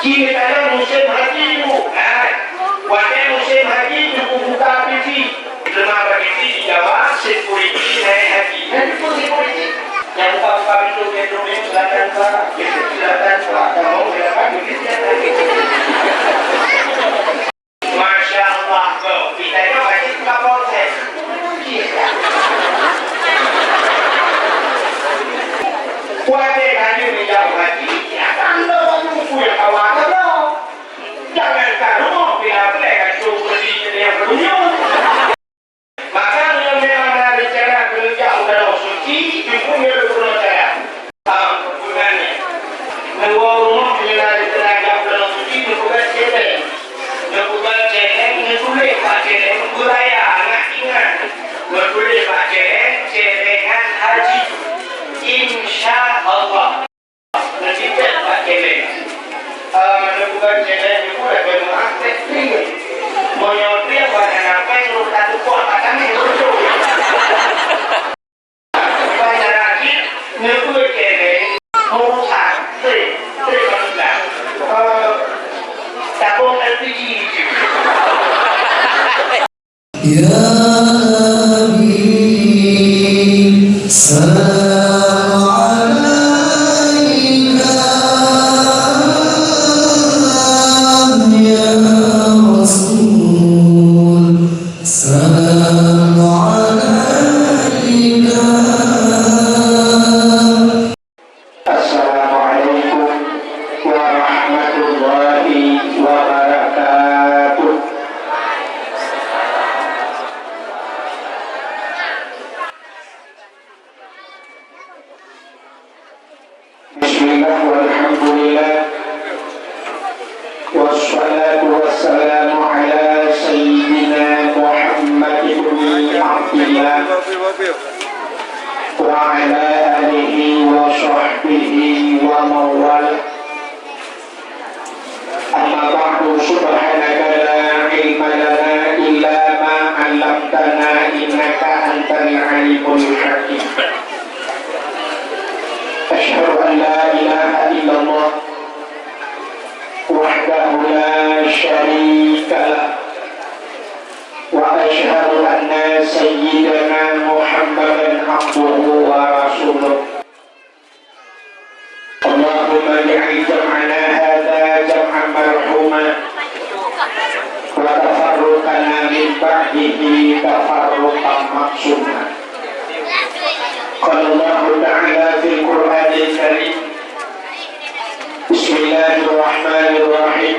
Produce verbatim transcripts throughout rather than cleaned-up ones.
Di Medan musém haji, Bu. Nah, watèe musém haji, teupeu buka aplikasi. Teuma aplikasi di Jawa, security naik haji. Nah, itu security. Nyang buka-buka pintu, "Silakan, Pak. Silakan, Pak. Kamu silakan." Masya Allah, bro. Kita ini wajib ke Polsek. Watèe ka lheueh meujaweueb haji, ya kan lo buku nyang awak ka lo. Jangan ka rumoh bila peureulèe ka cok beusi nyang beuruyueng. Maka meunyoe memang na rencana keu neujak u Tanoh Suci, cukup nyoe peunoh cara. Ah, bukan ni. Neuwoe rumoh meunyoe na rencana jak u Tanoh Suci, neupeugah céléng. Neupeugah céléng, neutuléh bak céléng, beuraya, ingat-ingat. Neutuléh bak céléng, céléngan haji. Insya Allah. Neutitép bak céléng. Eh, neupeugah céléng nyoe lagèe meu'ah trép. Meunyoe trép bak hana péng, rot ka teupot bak tangan, rot. Bak hana cit, neupeugah céléng, meurusak, trép, trép bak seublah. Eh, tabông L P G. يا نبي سلام عليك، يا رسول سلام عليك. Assalamualaikum warahmatullahi wabarakatuh. Bismillah, walhamdulillah. Wassalatu wassalamu ala sayyidina Muhammad ibni Abdillah wa ala alihi wa sahbihi wa mawalah. Amma ba'du, subhanaka la ilma lana illa ma 'allamtana innaka antal alimul hakim. Asyhadu an la ilaha illallah wahdahu la syarika lah. Wa asyhadu anna sayyidana Muhammadan abduhu wa rasuluh. Allahumma ij'al jam'ana hadza jam'an marhuma wa tafarruqana min ba'dihi tafarruqan ma'suma. Qala Allahu ta'ala fil Qur'anil Karim, Bismillahirrahmanirrahim.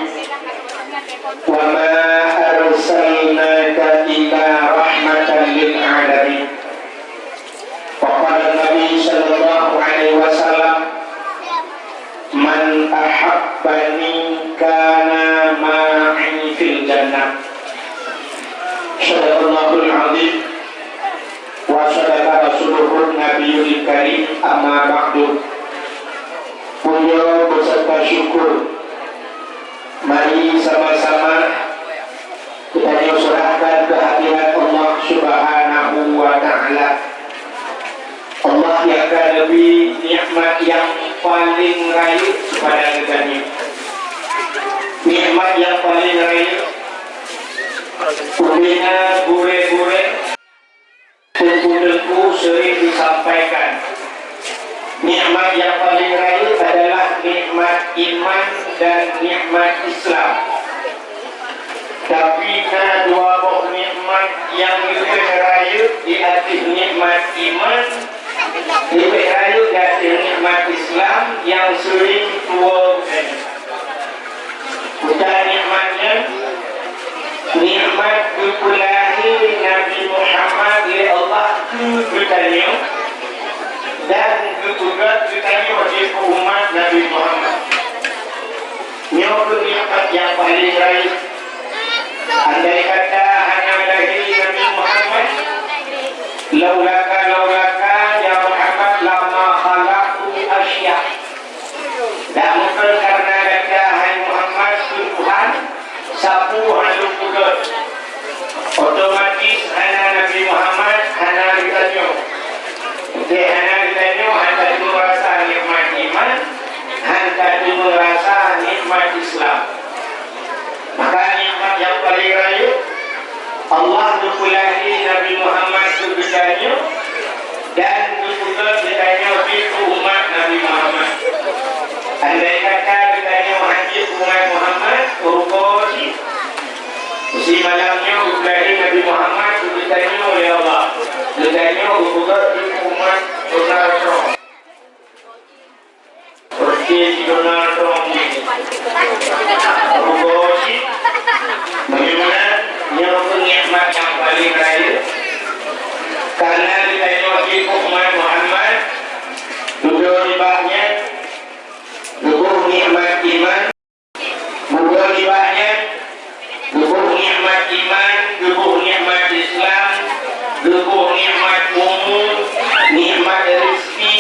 Wa ma arsalnaka illa rahmatan lil alamin. Wa qala Nabi sallallahu alaihi wasallam, "Man ahabbani kana ma'i fil jannah." Sadaqallahul azim. Wa sadaqa rasuluhun nabiyul karim, amma ba'du. Puja beserta syukur, mari sama-sama kita serahkan kehadirat Allah Subhanahu wa Ta'ala. Allah nyang ka neubri nikmat nyang paleng rayeuk kepada geutanyoe. Nikmat nyang paleng rayeuk, ubena gurée-gurée, teungku-teungku sering disampaikan, nikmat nyang paleng rayeuk adalah nikmat iman dan nikmat Islam. Tapi na dua boh nikmat nyang leubeh rayeuk di ateueh nikmat iman, leubeh rayeuk di ateueh nikmat Islam nyang sering tuwoe geutanyoe. Buta nikmat nyan, nikmat geupeulahé Nabi Muhammad lé Allah keu geutanyoe dan geupeugöt geutanyoe jeuet keu umat Nabi Muhammad. Nyoe keuh nikmat nyang paleng rayeuk. Andai kata hana lahé Nabi Muhammad, laulaka, laulaka, ya Muhammad, lama khalaqtu asya. Dak mungken kareuna gata, hai Muhammad, keu Tuhan, sapeue han lôn peugöt. Otomatis hana Nabi Muhammad, hana geutanyoe. Oke, hana geutanyoe, han tateumé rasa nikmat iman, han tateumé rasa nikmat Islam. Malam nyoe geupeulahé Nabi Muhammad keu geutanyoe lé Allah. Geutanyoe geupeugöt di umat Donald Trump. Seperti si Donald Trump ni. Rugoe cit. Bagaimana? Nyoe pun nikmat nyang paling raya. Karena geutanyoe di umat Muhammad, dudoe nibak nyan, leubeh nikmat iman, Muphom nibak nyan, leubeh nikmat iman, leubeh nikmat Islam, leubeh nikmat umu, nikmat rezeki,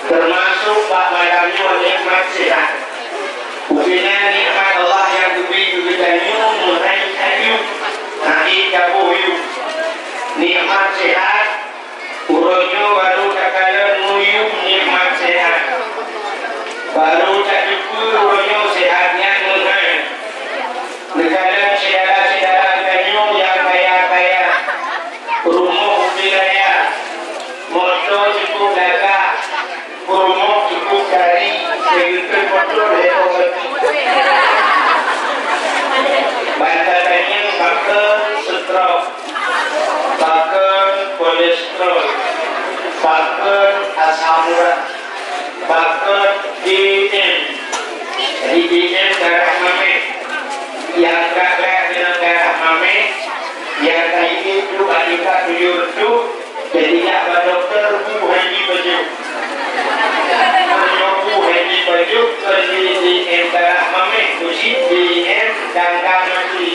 teumasok bak malam nyoe nikmat sehat. Bukon na nikmat Allah nyang geubri keu geutanyoe meuhai ayub, hana taboh yub. Nikmat sehat, Uroe nyoe barô takalon meuyub nikmat sehat. Barô tateupeue uroe nyoe sehat nyan meuhai. Neukalon syedara-syedara geutanyoe nyang kaya-kaya, rumoh ubé raya, moto cukup gagah, peurumoh cukup kari, seuleusoe moto lhèe boh bati. Ban tatanyong pakon stroke. Pakon kolesterol, pakon asam urat, pakon D M. Jadi D M darah mamèh. Nyang ka gleh deungon darah mamèh, nyang ka ié duek aneuk tujoh reutôh, jadi jak bak dokto bu hai jipajoh. Meunyoe bu hai jipajoh, kon D M darah mamèh, keucit D M dangdang maté.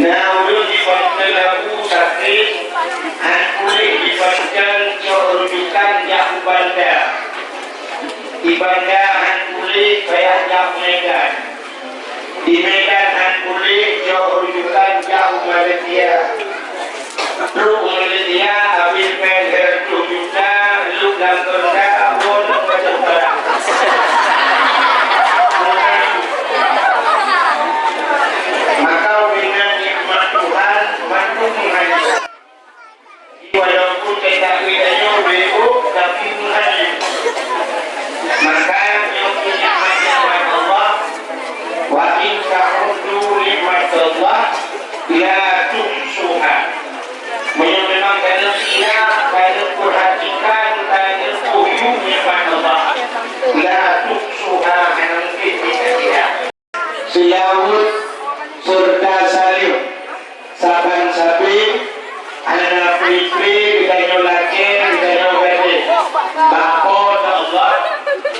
Na ulôn jipajoh labu sakét, han puléh jipajoh cok rujukan jak u Banda. Di Banda han puléh payah jak Medan. Di Medan han puléh cok rujukan jak u Malaysia. Trok u Malaysia, abéh pèng lhèe reutôh juta, lhôk lam keureuda, won u Aceh Barat. Maka, deungon nikmat Tuhan, mandum meuhai. Walaupun kita bedanya bego, tapi meuhai. Maka, nyoe nikmat Allah, "Wa in ta'uddu nikmatallah la tuhsuha." Meunyoe memang kalian tidak, kalian perhatikan, kalian kuyung nikmat Allah, la tuhsuha, hana mungkin bisa tidak. Seulaweuet seureuta saleuem saban sabe, hana pri-pri geutanyoe lakèe, geutanyoe gaséh bak Po teu Allah.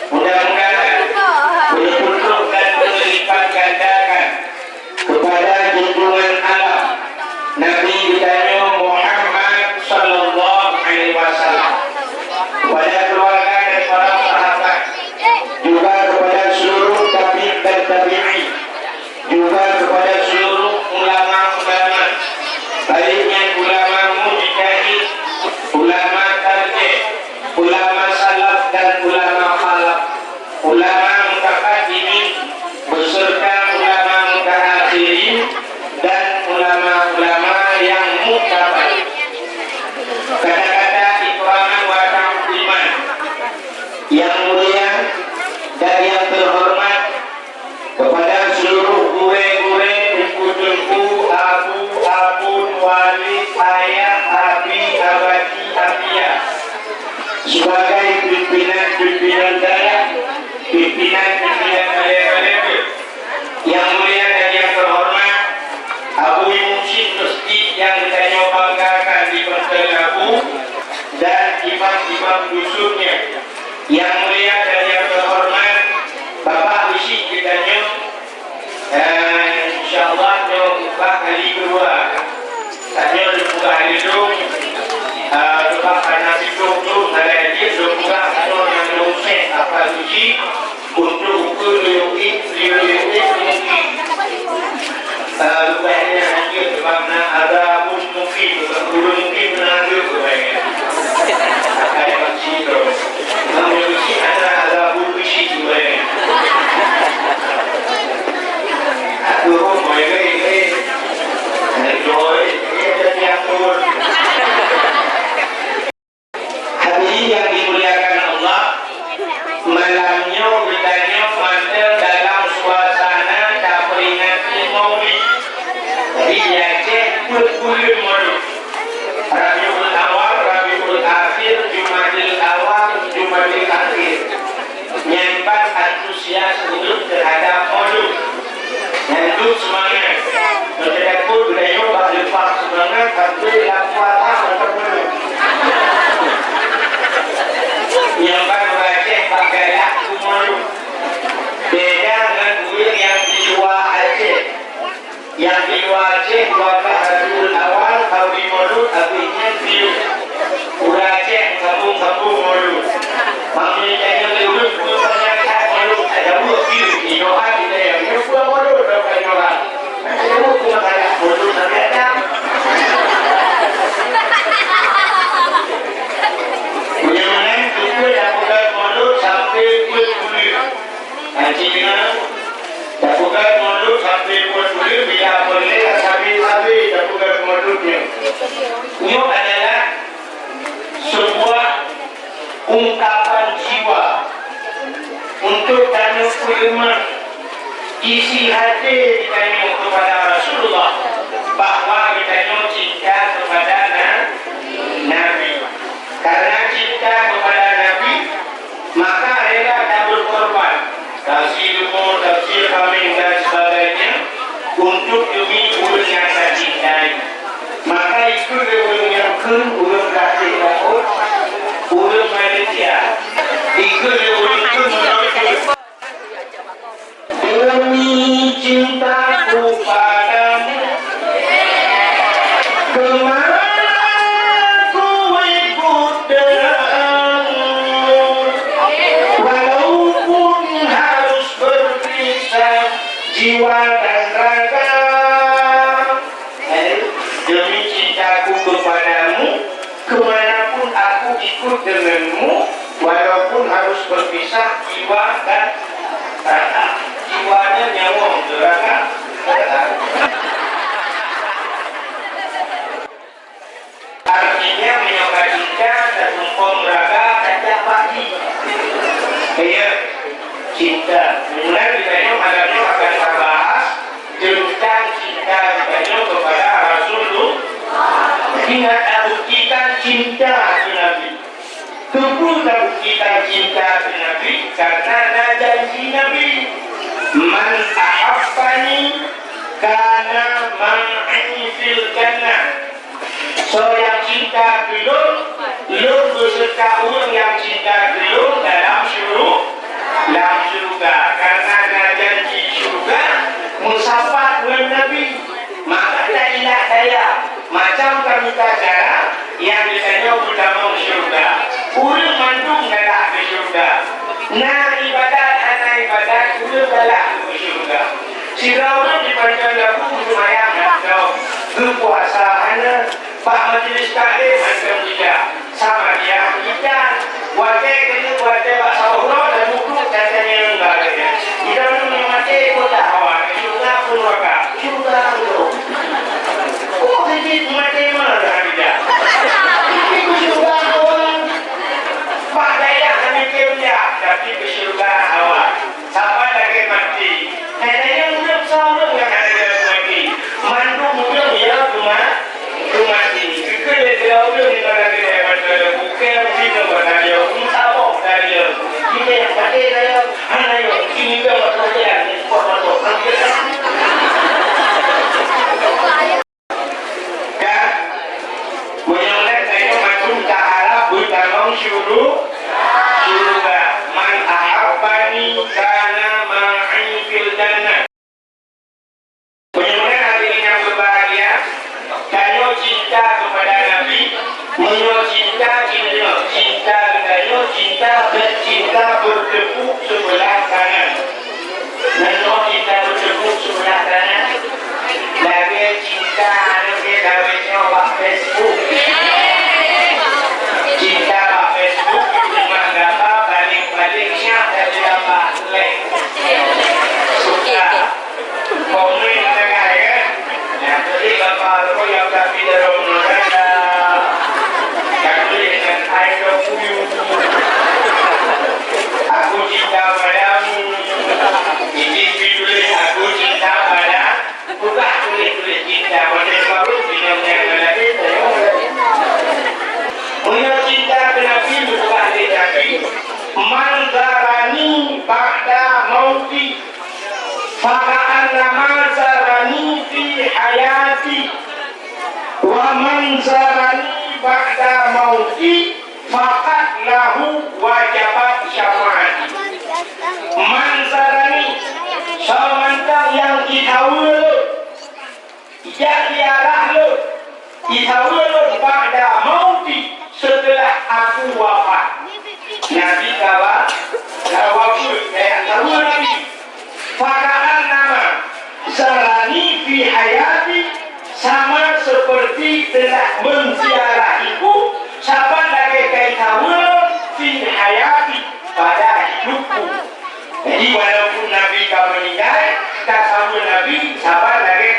Mudah-mudahan beutôi-beutôi dan meulipat gandakan keupada junjungan alam Nabi geutanyoe Muhammad sallallahu alaihi wasallam, keupada keuluwarga dan para sahabat, juga keupada seuluruh tabi' dan tabi'in, juga keupada seuluruh ulama-ulama, baik nyan ulama mujtahid, ulama tarjih, ulama salaf dan ulama khalaf, ulama mutaqaddimin, beserta ulama mutaakhirin dan ulama-ulama nyang muktabar. Kata-kata ikram wa ta'ziman yang mulia dan yang terhormat kepada seluruh gurèe-gurèe, teungku-teungku, abu, abon, walid, ayah, abi, abati, abiyah, sebagai pimpinan-pimpinan dayah, pimpinan-pimpinan balè-balè, yang mulia dan yang terhormat, Abu Mursyid Mesjid yang geutanyoe banggakan di Banten Abu dan imam-imam dusunnya. Yang mulia dan yang terhormat Bapak Beusyik geutanyoe, eh, insya Allah nyoe buka kali kedua. Tanyoe lôn buka kali dong, eh, sebab karena sidong tu, sagai jih lôn buka tanyoe nyang lôn sép apa uji untuk ukur liu ik, liu liu ik mungkin. Eh, rupanya lanjut sebab na ada pun mungkin, bukan guru mungkin, pernah ada rupanya. Ada uji terus. Namun uji ada Bila boleh sabe-sabe tapeugah keumaduknya. Nyoe adalah sebuah ungkapan jiwa untuk tanyoe peuleumah isi hati tanyoe kepada Rasulullah, bahwa tanyoe cinta kepada Na-, Nabi. Karena cinta kepada Nabi, maka rela dan berkorban, tafsir umur, tafsir kambing dan sebagainya, untuk demi ureuëng yang tacintai. Maka ikut lé ureuëng nyang kheun ureuëng Aceh Laôt, ureuëng Malaysia. Ikut lé ureuëng kheun ureuëng Demi cintaku padamu, kemana ku ikut denganmu, walaupun harus berpisah jiwa dan raga. Demi cintaku kepadamu, kemanapun aku ikut denganmu, walaupun harus berpisah jiwa dan raga. Jiwanya nyawöng, raga. Artinya, meunyoe ka cinta, tatumpông raga, tajak bak jih. Iya, cinta. Kemudian, kita nyoe malam nyoe akan tabahas tentang cinta kita nyoe kepada Rasulullah. Ingat, tabuktikan cinta keu Nabi. Keupeue tabuktikan cinta keu Nabi? Karena na janji Nabi, "Man ahabbani kana ma'i fil jannah." Soe nyang cinta keu lôn, lôn beserta ureuëng nyang cinta keu lôn dalam syuru-, lam syeuruga. Karena na janji syeuruga, meusapat ngon Nabi. Maka tailah daya, macam tamita cara nyang geutanyoe beutamong syeuruga. Ureuëng mandum galak keu syeuruga. Na ibadat hana ibadat, ureuëng galak keu syeuruga. Sidroe ureuëng jipancang lagu seumayang hana, geupuasa hana, bak majlis taklim hana, sama dia kita. Watée keuneuk watée bak saboh uroe dan buku dan tanyong bak geutanyoe. Idong nyoe maté kota hawa, syeuruga pun neraka. Syeuruga pun. Oh, jadi maté mana dah dia? Tapi ku syeuruga hawa. Bak dayah kami keu dia, tapi ku syeuruga hawa. Saban lagée maté. Hai tanyong ureuëng saureuëng nyang hana jeuet maté. Mandum ureuëng ya keuma-, keumati. Keu lé sidroe ureuëng di mana lagée mantong bukée meusidroe mantong. Saboh dari kita yang pakai saya hana yo. Ini dia waktu dia. Kuat mantong. Ka, meunyoe lé tanyoe mandum taharab beutamong syuru-, syeuruga. Man ahabbani kana ma'i fil jannah. Meunyoe lé hadirin yang berbahagia, tanyoe cinta kepada Nabi, meunyoe cinta, cinta, cinta tanyoe, cinta, cinta bertepuk sebelah tangan. Nyoe cinta beuteupeuk seubeulah tangan. Lagée cinta aneuk geuh kawé nyoe bak Facebook. Cinta bak Facebook, teuma gata paléng-paléng nyan dari gata like. Suka. Komen dengan, ya. Nyang keutik gata rupa nyang ka pidaro meurada. Ka tuléh dengan I love you. Aku cinta padamu. Di T V tuléh, "Aku cinta pada," peugah tuléh-tuléh cinta. Watée baru bingung nyang lagée nyoe. Meunyoe cinta keu Nabi, peugah lé Nabi, "Man zarani ba'da mauti, faka'annama zarani fi hayati, wa man zarani ba'da mauti, faqad lahu wajabat syafa'ati." Man zarani, soe mantong nyang jithaweue lôn, jak ziarah lôn, jithaweue lôn ba'da mauti, seuteulah aku wafat. Nabi ka wa-, ka wafeuet, ka thaweue Nabi. Faka'annama zarani fi hayati, sama seperti telah menziarahiku, saban lagée ka jithaweue lôn fi hayati, pada hidupku. Jadi, walaupun Nabi ka meuninggai, ka thaweue Nabi saban lagée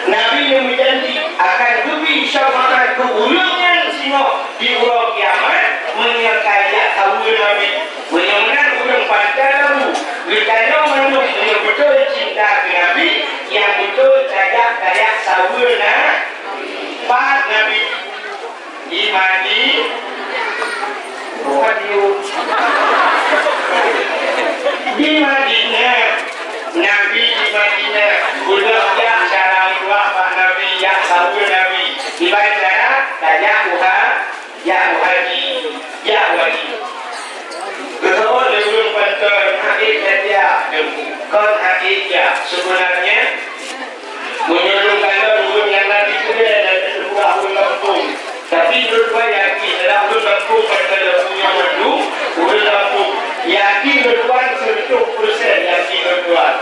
Nabi nyang meujanji akan geubri syafaat keu ureuëng nyan singoh di uroe kiamat meunyoe ka jak saweue Nabi. Meunyoe meunan ureuëng pantai labu, geutanyoe mandum meunyoe beutôi cinta keu Nabi, nyang beutôi tajak-tajak saweue na pat Nabi. Di Madi-, bukan di, di Madinah. Nabi di Madinah. Udah jak cara dua Pak Nabi, jak saweue Nabi. Di mana cara? Tajak uha-, jak uhaji, jak uhaji. Geuseuôt lé ureuëng panton, hana ék tajak, kon hana ék jak. Sebenarnya, meunyoe lôn kalon ureuëng nyang na di keudè dan teupeugah ureuëng gampông. Tapi lôn tuan yakin, dalam ureuëng gampông, pada lôn punya mandum, ureuëng gampông, yakin lôn tuan seratus persen, yakin lôn tuan.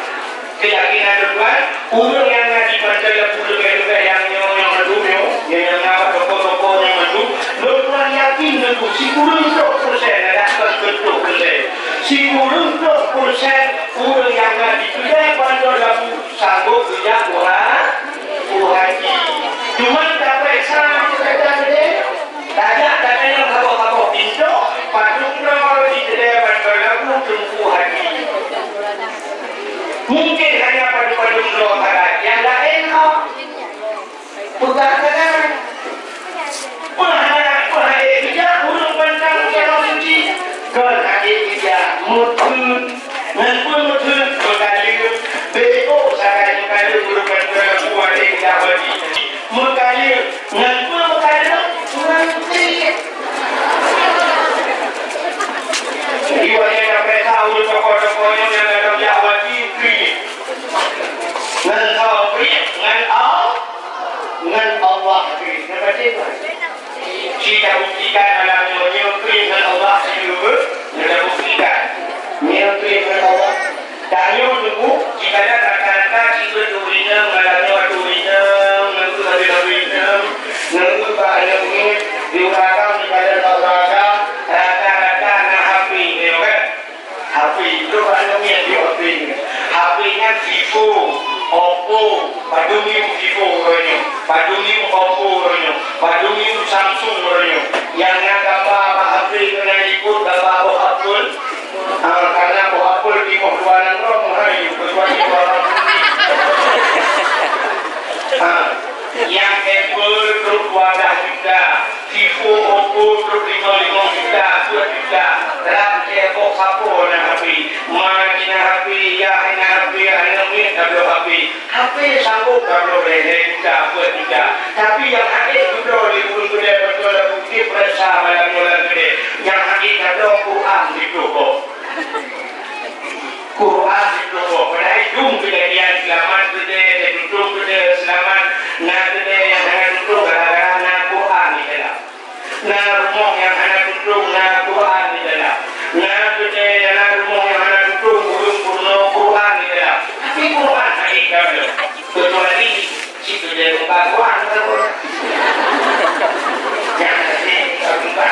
Keuyakinan lôn tuan, ureuëng nyang na di pantai labu leubeh-leubeh nyang nyoe, nyang mandum nyoe, nyang, nyang na toko-toko nyang mandum, lôn tuan yakin lôn tuan sikureueng ploh persen, ada kon peuet ploh persen. Sikureueng ploh persen ureuëng nyang na di keudè pantai labu sanggob geujak uha-, uhaji. Cuman tapeuriksa keudè, tajak tatanyong saboh-saboh pintoe, padub droe di keudè pantai labu teungku haji. Mungkin hanya padub-padub droe sagai, nyang laén kok peugah sagai. Peue hana, peue hana ék geujak ureuëng pandang jaroe suci? Kon hana ék geujak, meutheun. Ngon peue meutheun? Meukaleuem. Beuko sagai meukaleuem ureuëng pandang jaroe suci. Meukaleuem. Ngon peue meukaleuem? Ngon kriet. Iwa nyang na peta ureuëng toko-toko nyoe nyang na lam jak haji kriet. Ngon soe kriet? Ngon Al-, ngon Allah kriet. Ngon batin. Ci tabuktikan malam nyoe, nyoe kriet ngon Allah, ci nyoe, nyoe tabuktikan. Nyoe kriet ngon Allah. Tanyoe teungku, jikalau rata-rata jikheun ureuëng inong, malam nyoe ateueh ureuëng inong, ngon keuh habéh-habéh inong, ngon keuh bak aneuk miet, di ureuëng agam, di badan bak ureuëng agam, rata-rata na H P, nyoe kan? H P, itu bak aneuk miet, di H P nyoe. H P nyan Vivo, Oppo, padum ngieng Vivo uroe nyoe, padum ngieng Oppo uroe nyoe, padum ngieng Samsung uroe nyoe. Nyang na gamba bak H P keunan likot gamba boh apel. Ah, karena boh apel timoh dua nanggroe meuhai, kecuali dua orang putih. Ah, nyang Apple trok dua belas juta, Vivo, Oppo trok lima, lima juta, dua juta. Rab cek kok sapo na H P. Ma jina H P, ya na H P, aneuk miet tabloe H P. H P sanggob tabloe lhèe juta, dua juta. Tapi nyang hana tabloe lé ureueng keudè beutôi lam bukti peuriksa malam nyoe lam keudè. Nyang hana tabloe Quran siplôh boh. Quran siplôh boh. Padahai dum keujadian seulamat keudè, teutuntông keudè, seulamat na keudè nyang hana tuntông gara-gara na Quran di dalam. Na rumoh nyang hana tuntông na Quran di dalam. Na keudè, na rumoh nyang hana tuntông ureueng peurunoe Quran di dalam. Tapi Quran hana tabloe. Kecuali Cit tu dia buka Quran ke apa? Jangan kasi buka.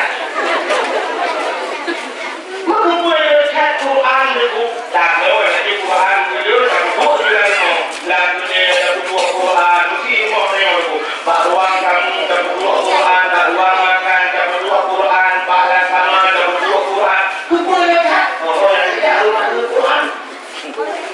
Mengkumpul dekat Quran tu, tak tahu lagi Quran tu dia, tak buka juga tu. Lalu dia tak buka Quran, mesti rumah dia tu. Bak ruang tamu tak buka Quran, bak ruang makan tak buka Quran, bak lam kamar tak buka Quran. Kumpul dekat. Oh, yang tidak buka Quran.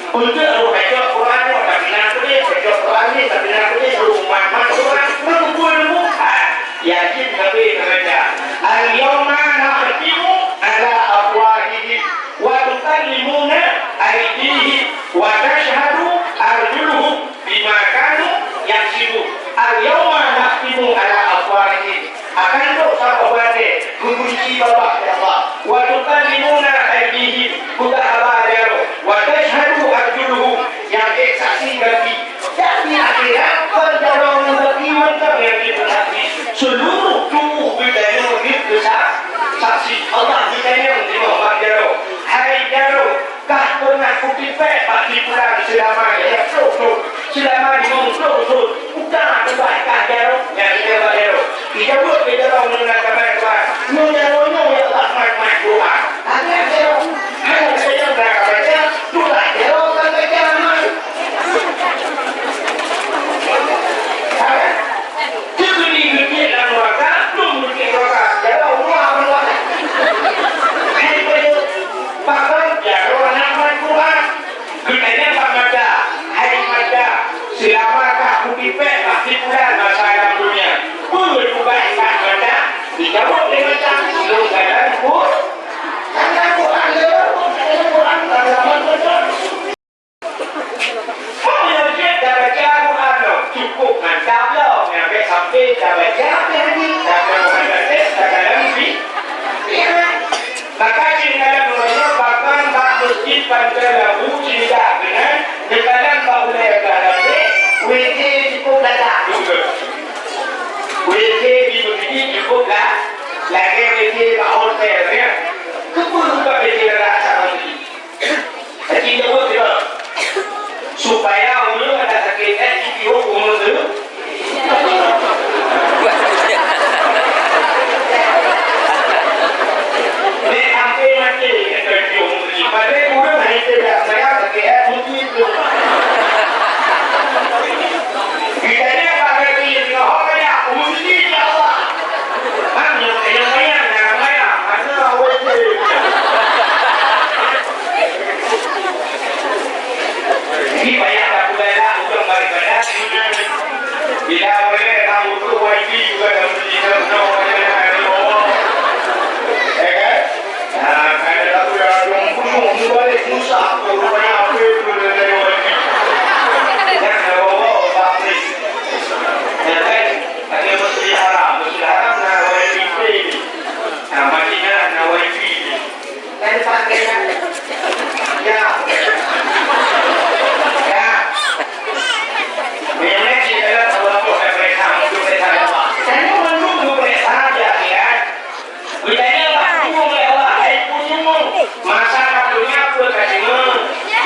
Untuk roh baca Quran, tapi nak boleh baca Quran ni, tapi nak boleh suruh umat-umat Quran, belum pun buka. Yakin Nabi baca, "Al-yawma nakhtimu ala afwahihim wa tukallimuna aydihim wa tashhadu arjuluhum bima kanu yaksibun." Al-yawma nakhtimu ala afwahihim. Akan trok saboh watèe geukunci babah, ya Allah. Wa tukallimuna aydihim, peugah haba jaroe. Wa tashhadu arjuluhum, nyang ék saksi gaki. Dan di akhirat, kon jaroe ngon gaki mantong nyang jipeusaksi. Seuluruh tuboh geutanyoe jeuet keu sa-, saksi. Allah geutanyong di babah jaroe. Hai jaroe, kah pernah kutipék bak si pulan seulama lhèe ploh thôn, seulama limong ploh thôn, uka teubah kah jaroe, nyang teuka bak jaroe. Ijaweueb lé jaroe meunan keuban Tuhan, "Nyoe jaroe nyoe ya Allah, mat-mat Quran." Hana jaroe, hana sajan na ka baca, tulah jaroe ka baca mat. Pipék bak sipulan masa lam dunia. Peue tugaih that mata? Jijaweueb lé mata, lôn kalon pun. Karena Quran lé, Quran agama beutôi. Peue nyang jeuet tabaca Quran nyoe? Cukup mantap lom, nyang bèk sampai tabaca Quran, takalon hadis, takalon fi-, Maka cit kalon uroe nyoe bahkan bak Mesjid Pantai Labu Ciliak keunan, neukalon bak ulèe blah W C cukup ladak juga. W C di Mesjid cukup lah, lagèe W C bak hotel, ya. Keupeue buka W C ladak saban Mesjid? Hati jaweueb dia. Supaya ulôn ada sakét hati, piôh umur tu. Nek sampai mati, kata piôh umur tu. Padahal ureueng hanya tidak saya sakét hati mungkin tu. Kita ni apa kata dia tengah orang banyak, umur ni ya Allah. Kan yang, yang banyak, yang banyak. Mana awal tu? Jadi payah tapeugah dak ureueng beribadah. Bila boleh datang untuk wifi juga dalam diri kita, bukan orang yang ada bawa. Ya kan? Nah, ada satu yang orang pusing, mubalek, susah, tu rupanya apa itu dari wifi. Yang ada bawa, otak pelik. Ya kan? Ada Masjid Haram, Masjid Haram na wifi. Nah, Madinah na wifi. Ya. Ya. Memang kita dalam Allah tu ada perintah untuk perintah Allah. Saya menunggu perintah dia, ya. Bedanya waktu oleh Allah, hai punyumu. Masa waktunya apa katanya?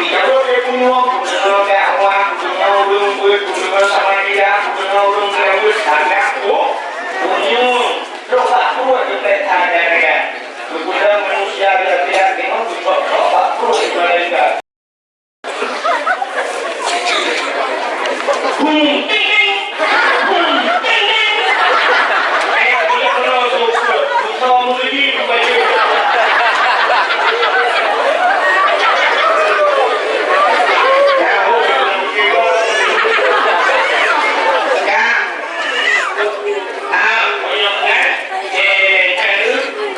Dijawab oleh punyumu, punyumu dakwah, punyumu ulung, punyumu sama dia, punyumu ulung kelewat, anak pu-, punyumu. Roh bak pruet geupék that dari geupeugah manusia biasa-biasa deungon geucok-cok bak pruet malaikat. Hum, ting, ting. Hum, ting, ting. Ayat tiga puluh, susah, susah menguji, baca. Tahu, Kak. Ah, meunyoe kan, eh, kan,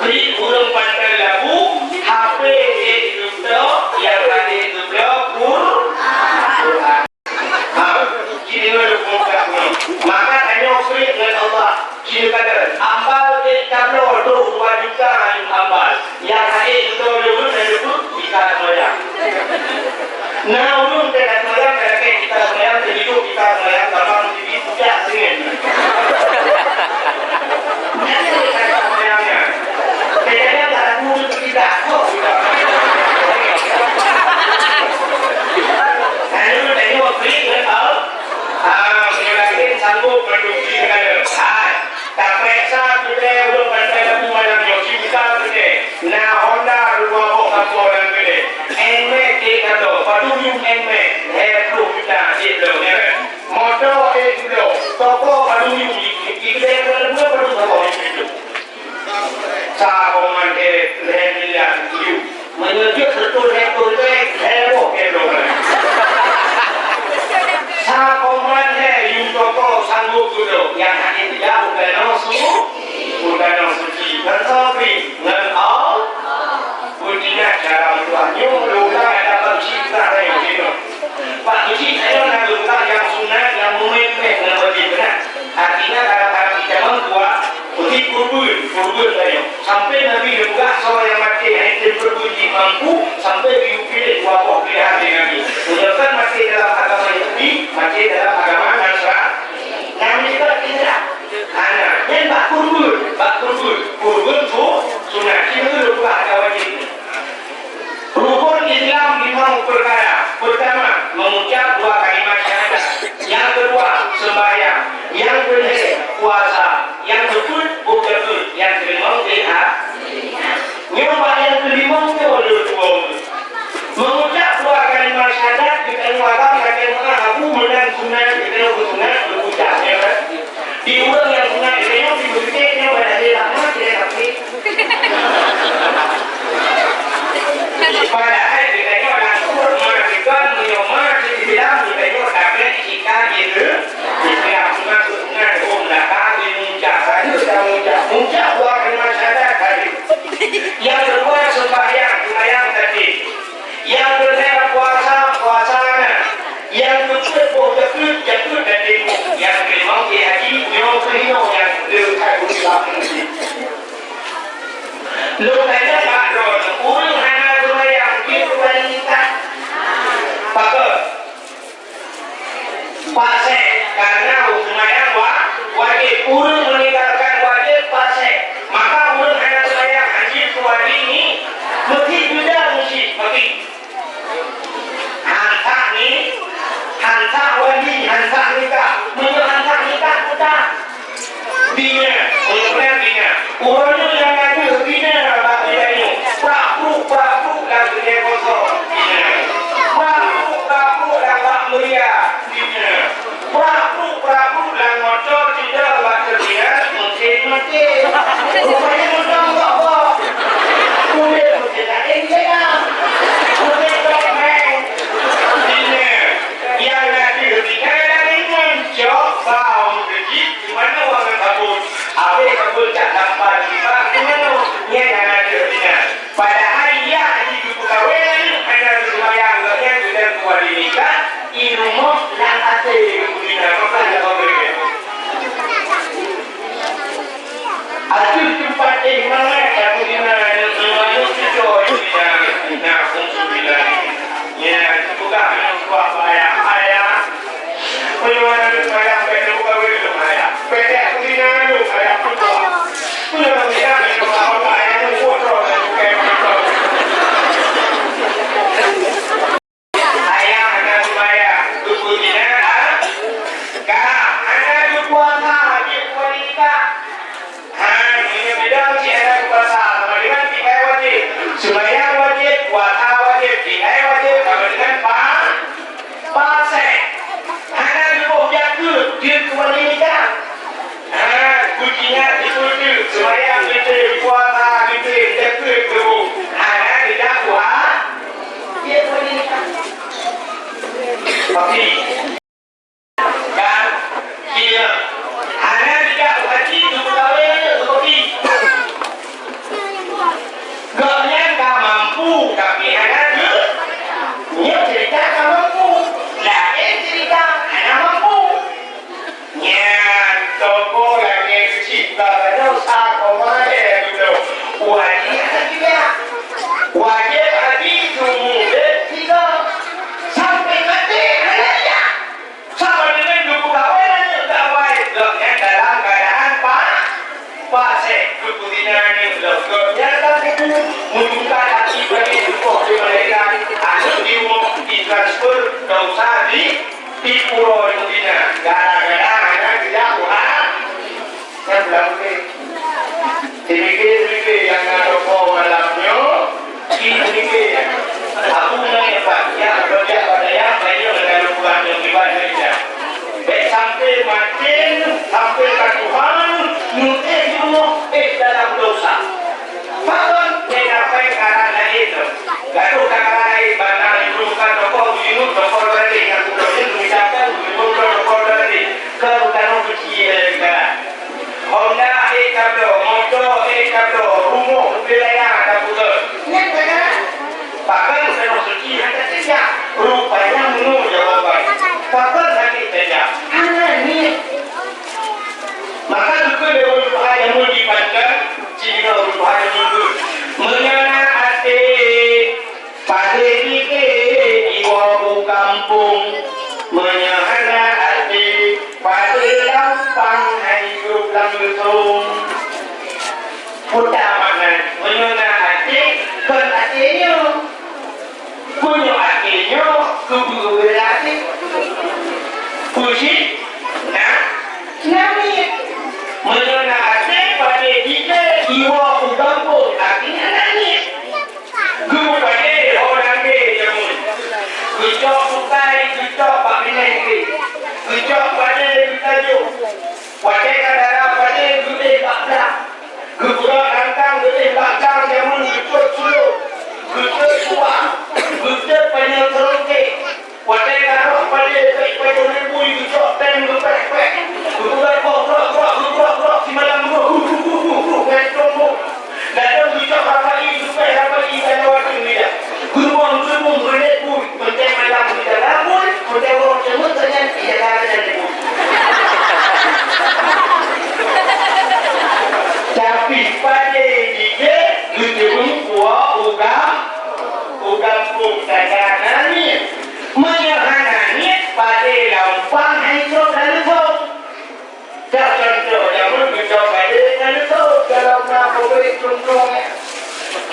klik ureueng Pantai Labu, H P ék geubloe, nyang hana geubloe, Qur-, Quran. Ha, ci deungoe lôn peugah nyoe. Maka tanyoe klik ngon Allah. Ci neukalon, ambal ék tabloe trok dua juta ambal. Nyang hana geubloe lé ureueng nyang geubeuet, bisa seumayang. Na ureueng teuka seumayang, ka lakèe kita seumayang, teuhidup kita seumayang, sama meusibi pucak seumayang. Pucak seumayang nyan. Teuka seumayang, tak ada guru kita, kok kita. Lalu tengok klik, ah, meunyoe laén sanggup mandum klik. Hai. Tapeuriksa keudè ureueng Pantai Labu malam nyoe, ci buka keudè. Na Honda dua boh sapo lam keudè. Nmax ék ka lhôk, padum yum Nmax, lhèe ploh juta ék lhôk, ya kan? Moto ék lhôk, toko padum yum, di, di keudè Pantai Labu padum sapo yum itu. Sapo man ék lhèe miliar yum. Meunyoe jeuet beutôi lhèe ploh juta, lhèe boh kilo. Sapo man lhèe yum toko sanggup geudong, nyang hana jijak u danau su-, u danau suci. Ngon soe bri? Ngon Allah. Beutingat cara meutuah nyoe, lôn ka dapat citra nyoe. Pak Haji, saya nak letak yang sunat, yang memepet, yang lebih berat. Artinya, kadang-kadang kita membuat Jadi, kurban, kurban tanyoe. Sampai Nabi geupeugah, soe nyang maté hana tem kurban jih mampu, sampai geuyue piléh dua boh pilihan lé Nabi. Meunyoe kon maté dalam agama Yahudi, maté dalam agama Nasra-, Nabi geupeugah tidak. Hana, nyan bak kurban, bak kurban. Kurban su-, sunat. Cuma tu geupeugah agama wajib. Rukun Islam limong peukara. Pertama, mengucap dua kalimat syahadat. Yang kedua, sembahyang. Yang kelhèe, puasa. Yang keupeuet, boh zakeuet. Yang keulimong, zikir. Nyoe bak nyang keulimong nyoe lôn tuwoe. Mengucap dua kalimat syahadat, geutanyoe agam, geutanyoe abu, meunan sunat, geutanyoe beusunat, beuucap, ya kan? Di ureueng nyang sunat geutanyoe, di meuseujid nyoe, bak lhèe lama, tidak sampai. Padahai geutanyoe langsung ma teugon, meunyoe ma teubilang, geutanyoe tablek cika jiteu-, Lôn tanyong bak droeneuh, ureueng hana seumayang jeuet keu wali nikah? Pakon? Pasé, karena seumayang wa-, wajéb. Ureueng meninggalkan wajéb, pasé. Maka ureueng hana seumayang jeuet keu wali ni, meusti beudang cit, meusti. Hantak ni, hantak wali, hantak nikah. Meunyoe hantak nikah, peue that? Bina, meunyoe bina. Uroe nyoe nyang na deuh bina bak meunyoe. Prak-pruk, prak-pruk lam dunia kosong. Bina. Prak-pruk, prak-pruk lam bak meuria. Bina. Prak-pruk, prak-pruk lam moto, tidak bak terminal, mesin mati. Rupanya moto mogok-gok. Udeb mesin laén jalan. Udeb dok meng. Bina. Nyang na deuh bina lam inong, cok bau meujeuet, di mana wang kabut. Abéh kabut cak lampan, tiba di mana? Nyang na deuh bina. Padahai yak jih geupeukawen, hana geuseumayang, gobnyan geudong kuali nikah, i rumoh nyang até geupeutina, maka jak pabrik. Ateueh teumpat éh mangat, aku dina aneuk lima nyoe cucoe dina, na, alhamdulillah. Ya, peugah aneuk buah ayah, ayah. Peue na aneuk ayah, bèk neuk kawin lôn ayah. Bèk aku dina aneuk ayah peugah. Peue na aneuk ayah, bèk neuk kawin ayah, neuk buat roh, neuk buat roh. Ayah hana seumayang, geupeutina, ah? Ka, hana geupuasa, jeuet keu wali nikah. Ha, meunyoe bidang cit hana geupuasa, sama dengan tinggai wajéb. Seumayang wajéb, puasa wajéb, tinggai wajéb, sama dengan pa-, pasék. Hana geuboh jakeuet, jeuet keu wali nikah. Ha, kucingat di peuteuk, seumayang geutem, puasa geutem, jakeuet geuboh. Hana geujak puasa. Tapi, kan, kira, hana geujak haji, geupeukawen, geupeuki. Gobnyan ka mampu, tapi hana geu-, nyoe cerita ka mampu. Laén cerita hana mampu. Nyan, toko lagèe geucit bak baroesa koma lhèe dudoe. Wajéb haji ya. Wajéb haji seumudét tiga. Sampai maté hana ya. Sama dengan geupeukawen aneuk gawai, gobnyan dalam keuadaan pa-, pasék, geupeutina aneuk lom. Gobnyan ka kubu, meuninggai hati bagi tuboh di malaikat, aneuk di rumoh ditransfer, dosa di Di uroe nyang bina, gara-gara hana geujak Tuhan. Nyan bulan putéh. Simiké-simiké nyang na rukok malam nyoe, simiké. Aku na nyoe, Pak, ya, beujak bak dayah, banyak na rukok nyang diban Malaysia. Bèk sampai maté, sampai ka Tuhan, mutéh nyoe, eh, dalam dosa. Pakon nyang dapat karan laén tu? Gadoh karan laén, bana julukan tokoh bujinuk, tokoh luar negeri, nyang kudoh nyoe geuucapkan bujinuk tokoh luar negeri. Keu tanoh suci lé negara. Honda ék tabloe, moto ék tabloe, rumoh wilayah tapeugöt. Nyan negara. Pakon tanoh suci hana tajak? Rupanya meunoe jawaban. Pakon hana tajak? Hana niet. Maka geukheun lé ureueng tuha jameun di Banten, Sidroe ureueng tuha jameun geuh, meunyoe na até, padé pike iwoe u gampông. Meunyoe hana até, padé gampang hai grôp lam leutông. Peue makna, meunyoe na até, kon até nyoe. Meunyoe até nyoe keubeurati, peue cit na, na niet. Meunyoe na até padé jitée iwoe u gampông, artinya na niet. Geupadé ho nangge jameun. Geucok bukai, geucok bak binéh geuh. Geucok padé geutajok. Watée ka dara padé geuéh bak blang. Geubrok nangkang geuéh bak gang jameun geutot sulok, geutot suah, geutot panyöt seurungkét. Watée ka rôh padé bèk pajoh neubui geucok péng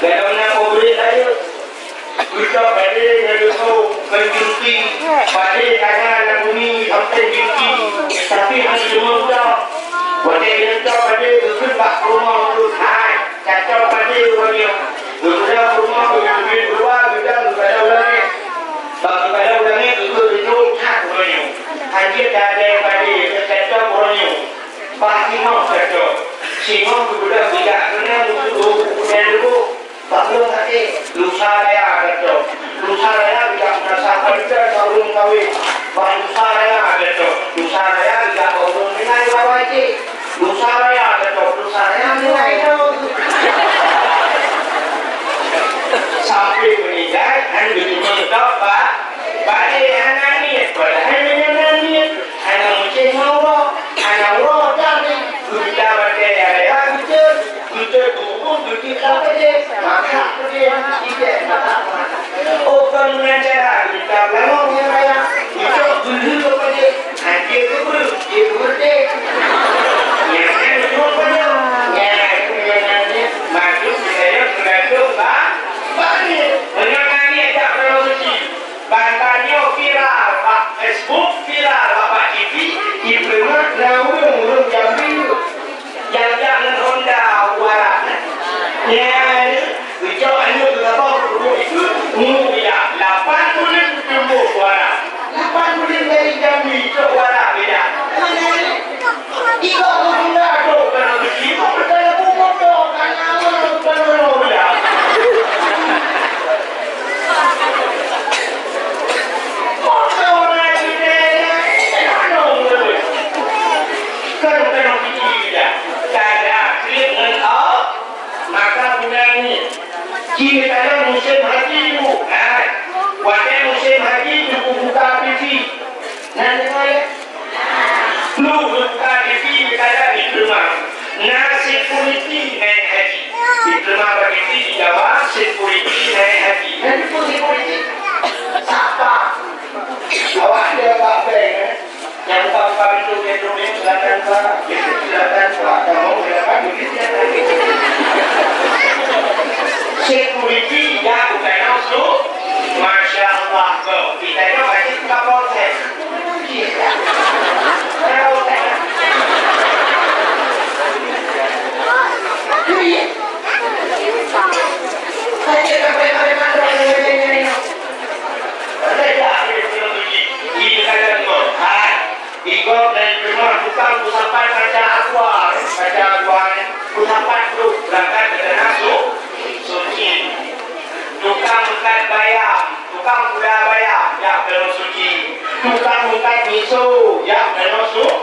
Dalam na pabrik ayeuk, geucok padé ngon leupô, ngon jungki, padé kana lam bumi sampoe jungki, tapi hana jeuet geucok. Watée geucok padé geukheun bak peurumoh ureuëng hai, tacok padé uroe nyoe. Geupeudong peurumoh geujeuet dua geudong geukalon u langét. Bak geukalon u langét geukheun reujông that uroe nyoe. Hanjeuet tabée padé tacok uroe nyoe. Bah singoh cocok. Singoh geubeudôh bijak keunan u, u, u, u, lubuk. Bak lôn até, lusa raya cocok. Lusa raya bijak meunasah panitia bak ureuëng kawé. Bah lusa raya cocok. Lusa raya bijak bak ureuëng ringai bawai cé. Lusa raya cocok. Lusa raya ringai tau. Sampai meninggai, kan geuteumé tok, Pak. Balik hana niet, padahai meunyoe na niet. Hana meucéh ngon uroe, hana uroe dan geuta watée raya geucok, geucok bubur geucok lam padé, maka padé, tidak maka. Oh, kon meunan cara geuta beulangong nyang raya, geucok geulheueh padé, hanjeuet geubreueh, jeuet beureuté. Nyang nyan meunyoe panyang, nyang nyan nyan nyan, masuk di dalam geulantung ba-, bani. Meunyoe nyan jak dalam suci. Ban tanyoe viral bak Facebook, viral bak, bak T V, ipeurunoe na ureuëng-ureuëng Jambi nyang jak ngon Honda u Arab. Nyan, geucok aneuk geugaboh peuduek itu, mu ya, lapan buleuen teumboh u Arab. Lapan buleuen dari Jambi cok u Arab ya. Iko guna do kana bisi, iko percaya bumoto kana mana kana mana. Moto na jidena, kana mana. Kana kana bisi ya. Kada klik ngon au, maka bulan ni. Kini kada musim haji bu. Nah, pada musim haji cukup buka bisi. Nah, dengar ya. Pluh geubuka T V geutanyoe di Ikrima. Na security naik haji. Ikrima bak T V di Jawa, security naik haji. Na security? Sapa? Awak ada bak bank, eh? Yang buka-buka pintu dia tu, silakan, Pak. Silakan, Pak. Kamu silakan, duduk silakan. Security dah bukan langsung. Masya Allah, tu. Kita ni wajib buka polsek. Ikot dari rumah tukang kusapat kaca aqua, kaca aqua, kusapat tu berangkat ke tanah su-, suci. Tukang angkat bayam, tukang pula bayam, jak keunoe suci. Tukang angkat miso, jak keunoe su-,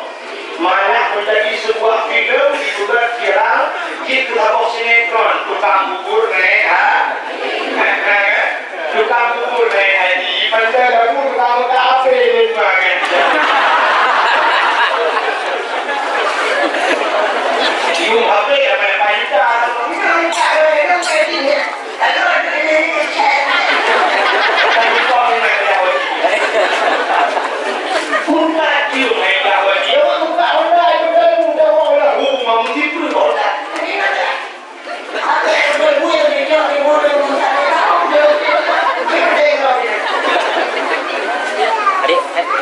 malah menjadi sebuah filem dibuat viral di sebuah sinetron, tukang bubur naik ha-, naik, naik, tukang bubur naik haji. Padahal lagu tukang angkat apa ni, tukang angkat? Cium H P apa yang payah? Adik, eh.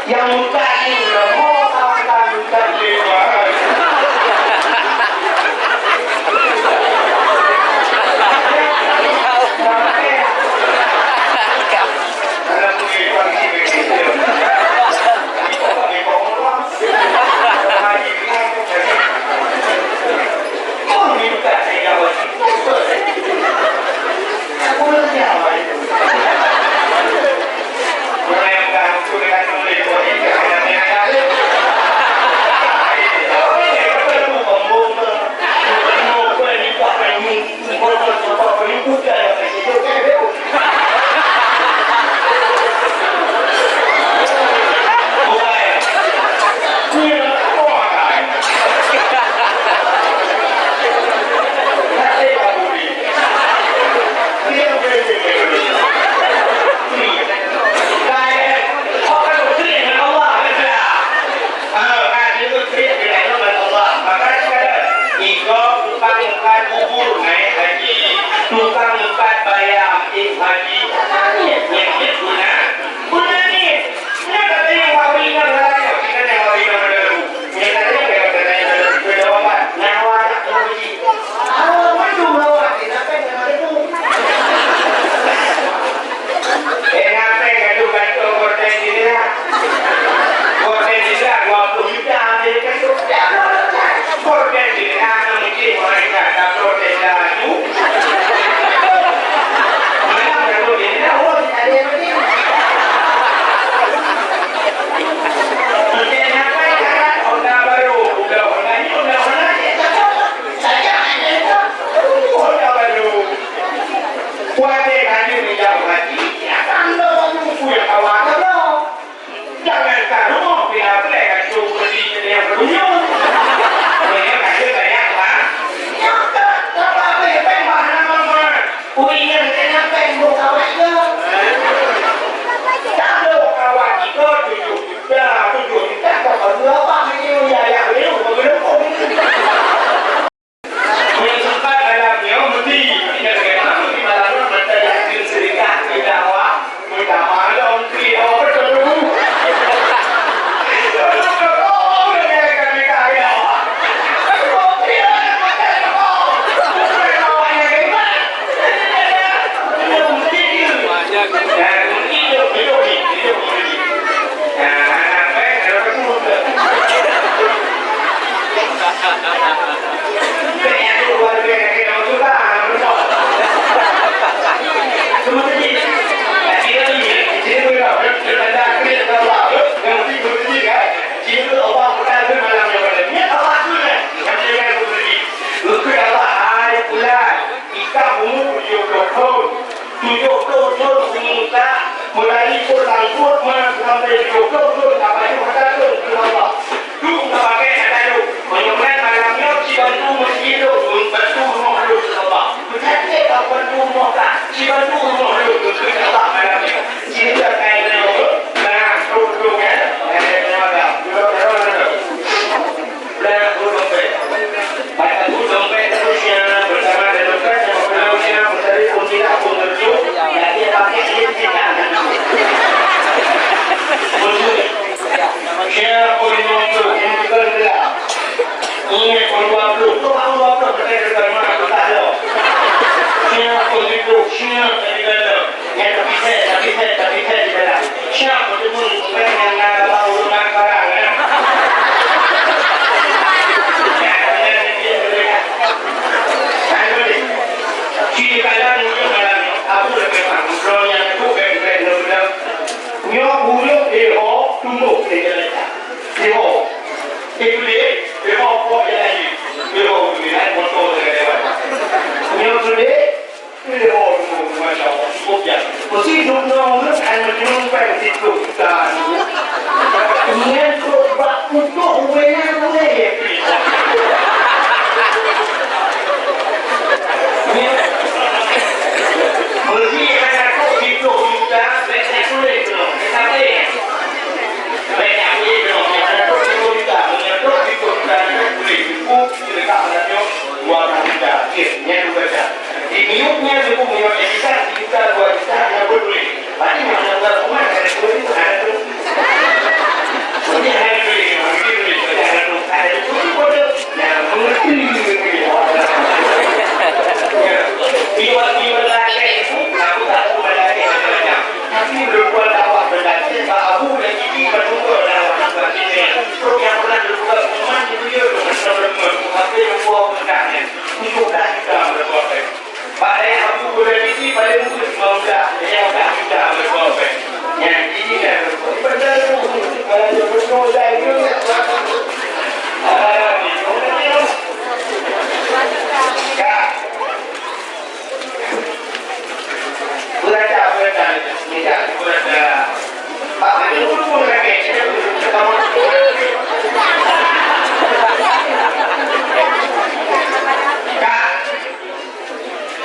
Yang muka ni, mau tahu tak muka dia? Ikam umu tujoh ploh thon, tujoh ploh thon umu Musa, mulai phon langsôt ma sampai tujoh ploh thon, ka bacut mata thon keu Allah. Duek ka pakai mata duek. Meunyoe malam nyoe ci bantu meuseujid lôn, bantu rumoh lôn keu Allah. Meusajan ka bantu rumoh ka, ci bantu rumoh lôn keu Allah malam nyoe. Ci lôn ka nyoe, nah, trok-trok, eh. Eh, eh, eh, eh. Blah, buet dompet. Bak buet dompet terus nyan, bersama dengan dompet yang berkenal nyan, mencari pun tidak pun terus, ya, dia pakai duit kita. Betul. Siapa yang mampu, yang juga gelap. Ingat pun dua puluh, tu baru dua puluh, betul, betul, mana, betul, lo. Siapa itu, siapa di dalam. Nyan tapi set, tapi set, tapi set di dalam. Siap beutôi bukan nyang na bak ureueng barang, ya. Nyan, nyan, nyan, nyan. Anu deh. Ci dalam ujong dalam, aku lebih paham. Kalau nyang tu bek-bek dalam. Nyoe ureueng iho tumbuh di dalam. Iho. Itu deh, iho pok yang lain. Iho tu ni, motor dengan lewat. Nyoe tu deh, Masya Allah, cukup ya. Mesti dum nong nong ai meujeueng pèng siplôh juta nyoe. Nyan trok bak putôh wéna wéh. Mesti hana trok siplôh juta, bèk na tuléh keunoe. Tapi, bèk na tuléh keunoe. Hana trok siplôh juta, meunyoe trok siplôh juta, na tuléh. Buku, cerita, dua puluh juta. Okey, nyan dua juta. Di miyueb nyan, Teungku, meunyoe etikat sijuta, dua juta, hana beutôi. Berarti meunyoe bukan rumah, hana beutôi, hana beutôi. Berarti hana beutôi, hana beutôi, hana beutôi, hana beutôi, hana beutôi. Nah, mengerti, mengerti. Ya. Iwan, iwan lagèe itu, aku tak tahu lagèe macam-macam. Tapi, lôn dakwah beulagèe, bak Abu dan Siti, bak Abu dan Siti. Trok nyang pernah lôn buka pengumuman, itu dia, lôn kata lôn, tapi lôn buat pengumuman. Tujoh blah juta meureumpok. Bak dayah Abu Hurairah Siti paléng ueh limong blah, lhèe blah juta meureumpok. Nyan jih nyan meureumpok. Padahai tu, kalau dia beutôi dai tu. Ah, ni, ni, ni. Ka. Beurata, beurata, ni, ni, beurata. Bak mata guru pun lagèe, kita pun, kita pun. Ka.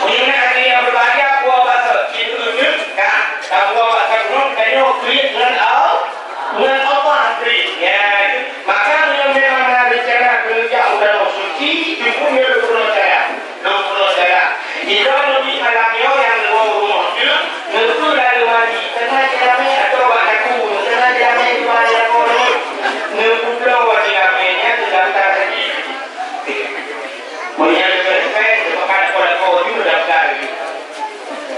Meunyoe na hadirin yang berbahagia, buah basa, cit ujeut, ka, ka buah basa gunong, tanyoe kriet ngon Al-, ngon Allah kriet. Ya, maka meunyoe memang na rencana keu neujak u Tanoh Suci, cukup nyoe lôn peurunoe cara. Lôn peurunoe cara. Sidroe Nabi malam nyoe nyang leumo rumoh jeuet, neupeu laleuem haji, teuma jiramé atau bak laku, teuma jiramé dua lakoe lôn. Neupubloe jiramé nyan keu daftar haji. Meunyoe leubeh-leubeh, teupeugah lakoe-lakoe ju daftar lagi.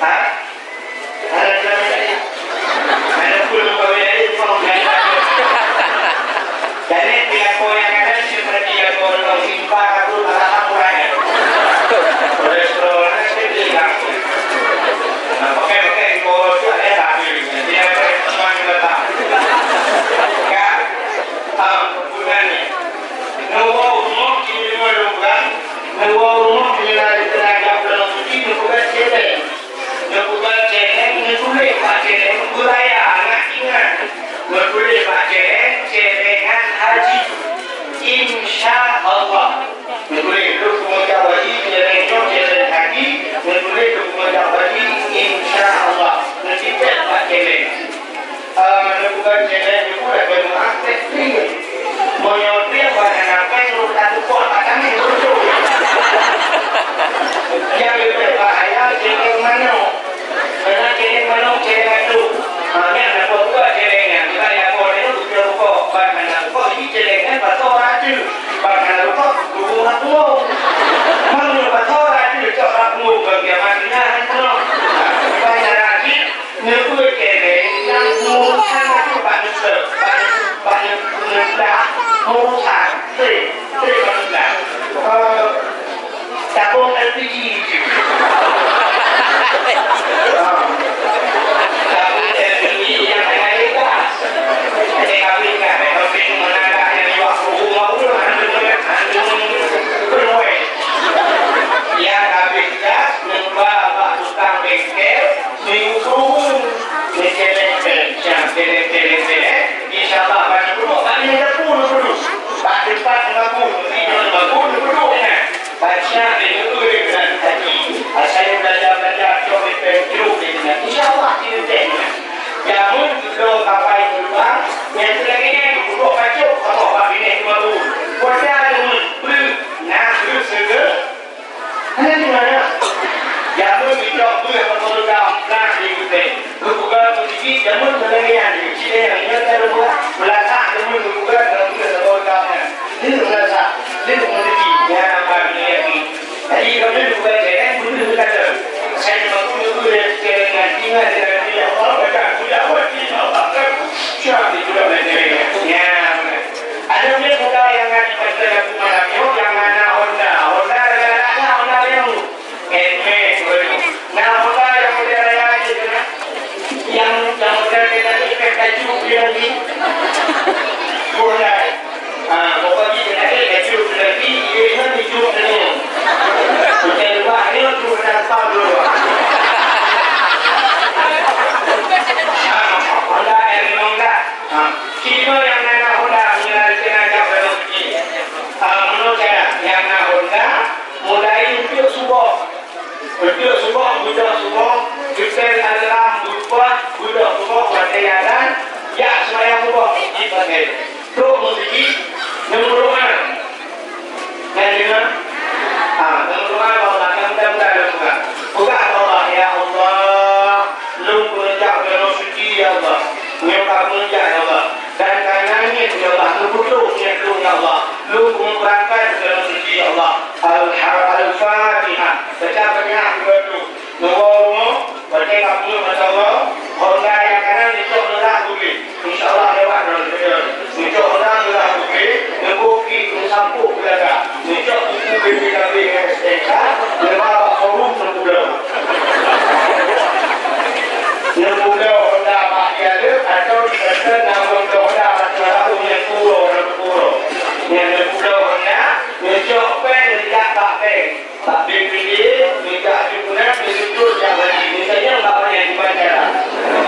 Ha? Hana lagi. Hana pun muka wilayah, cuma muka wilayah. Jadi, di lakoe nyang ada, seperti lakoe orang simpan, aku tak tahu orangnya. Kolesterol, nanti dia bilang. Nah, pakai-pakai, kalau tu ada habis. Jadi, apa yang teman kita tak. Kan? Ah, bukan ni. Neuwoe rumoh cit lima lôn peugah, neuwoe rumoh cit lima di teungoh jak bulan suci, neupeugah céléng. Neupeugah céléng, neutuléh bak céléng, beuraya, na ingat. Neutuléh bak céléng, céléngan haji. Insya Allah. Neutuléh lôn peungeujak haji, céléng nyoe céléng haji, neutuléh lôn peungeujak haji, insya Allah. Neutipék bak céléng. Eh, neupeugah céléng nyoe lagèe meu'ah péng. Meunyoe péng bak hana péng, rot ka teupot bak tanah, rot. Nyang leubeh bahaya, céléng manok. Karena céléng manok, céléng ateuh. Ha, nyan na peue céléng nyan. Bukan ya, kok nyoe bukan rukok. Bak hana rukok, jadi céléng nyan pasoe ateuh. Bak hana rukok, rukok ureueng pungo. Meunyoe pasoe ateuh, cok ureueng pungo, bagi amat nyan, hantom. Bak hana rajin, Neupeucéléng nyang meurusak bak neuseuh, bak, bak neublah meurusak, trép, trép bak neublah. Eh, tabung L P G. Ah. Tabung L P G nyang hana gas. Jadi, habis gas, habis meunaga nyang liwat suhu mau, andung, andung keluar. Nyang habis gas, neuba bak tukang bengkel, minggu suhu. Neceleng-celeng, siang, celeng-celeng-celeng. Insya Allah, bagi peuduek, bagi nyang pun peuduek. Bak teumpat meubagoe, meusidroe meubagoe, meubagoe inan. Baca lé nyoe lé bulan haji, asai beulanja-beulanja cok lé péng jroh lé inan. Insya Allah, di leuteh inan. Jameun geubloe kapai geulumbang, nyang keu lagèe nyan geupeubuet pacok saboh bak binéh meubagoe. Kuasa jameun breueh, na breueh seugeu. Hana di mana. Jameun geucok breueh saboh gam, na di leuteh. Geupeugah meuseuti jameun meunangian, cit nyang ingat ka lôn peugah, meulasak jameun geupeugah dalam buleuen saboh gam nyan. Lheueh meulasak, lheueh meuseuti, nyan ban meunangian. Jadi, kamoe geupeugah cit nyan, beutôi geutanyoe. Saya memang guna guru yang sekarang nyan, ingat dengan diri Allah, baca, kuliah, buat diri Allah, kan? Siapa itu dah belajar? Nyan. Ada punya muda yang ngaji pasal aku malam nyoe, yang mana Honda. Honda ada, ada, ada Honda yang Helmet, na Honda nyang model raya jih, na. Nyang, nyang model keu laki, pakai baju peulangi. Honda. Ah, pokok jih keu laki, baju peulangi, dia ingat itu kena. Macam luar ni, tu kena asal dulu. Ah, Honda R lima belas. Ah, cuma nyang na Honda, nyang kena jawab dalam segi. Ah, menurut saya, nyang na Honda, mulai untuk suboh. Beudôh suboh, beudôh suboh, geusel alarm, beupah, beudôh suboh, watèe azan, jak seumayang suboh, meuseujid watèe. Trok meuseujid, neumeudoa. Nyan deungö? Ha, neumeudoa bak Allah, mudah-mudahan lôn peugah. Peugah bak Allah, "Ya Allah, lôn keuneuk jak u Danau Suci, ya Allah. Nyoe ka keuneuk jak, ya Allah. Dan ka na niet, ya Allah, neupeutrok niet lôn, ya Allah. Lôn keuneuk beurangkat u Danau Suci, ya Allah." Al-, Al-Fatihah. Baca Fatihah dua tu. Neuwoe rumoh, watèe ka peunoh masa uroe, honda nyang kanan neucok neulah bukét. Insya Allah lewat droe. Neucok honda neulah bukét, neuboh kit, neusampôh beulaga. Neucok buku B P K B ngon S T N K, neuba bak showroom neupubloe. Neupubloe honda bak dialog atau di Banten na honda bak Semarang nyang pura, nyang pura. Nyang neupubloe honda, neucok péng, neujak bak bank. Bak bank P D A, neujak jumeunan, neuseutôt jak bali. Misalnya, bak manyang di bandara.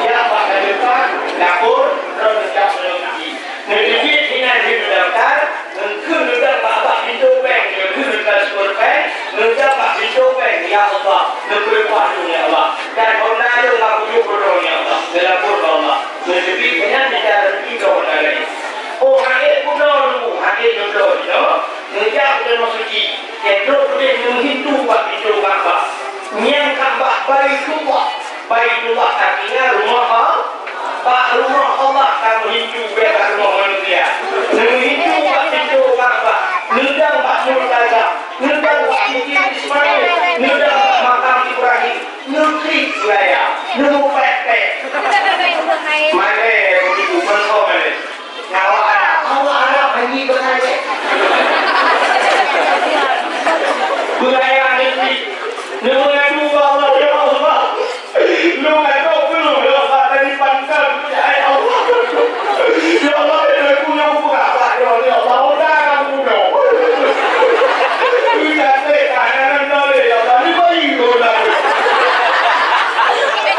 Jak bak ka depan, dapur, droe neujak meunyoe gaki. Neuteubiet hinan jih neudaftar, eungkheun neudong bak, bak pintoe bank, neukheun neutransfer péng, neudong bak pintoe bank, "Ya Allah, neupeureumpah lôn, ya Allah. Dan honda lôn ka kujok keu droe, ya Allah." Neulapor bak Allah. Neuteubiet hinan mita reuzeki keu honda laén. Oh, han ék kudong, han ék neudong, you know. Neujak u Tanoh Suci, keudroe udeb neumeuhintu bak pintoe Ka'bah. Nyang Ka'bah Baitullah. Baitullah artinya rumoh Allah. Bak rumoh Allah ka meuhintu, bèk bak rumoh manusia. Neumeuhintu bak pintoe Ka'bah, neudong bak Multazam, neudong bak Bukit Ismail, neudong bak makam Ibrahim, neuklik beuraya, neumupèk-pèk. Malèe begitu, meuntong malèe. Awak Arab, awak Arab hana beutanyong. Beuraya Nabi, neumeungadu bak Allah, "Ya Allah, lôn ka trok keu lôn, ya Allah, dari pangkat, ya Allah. Ya Allah, ya Allah, aku nyang buka bak droe, ya Allah, udah kamu dong." Udah, eh, kanan, ya Allah, ni bayi kau dah.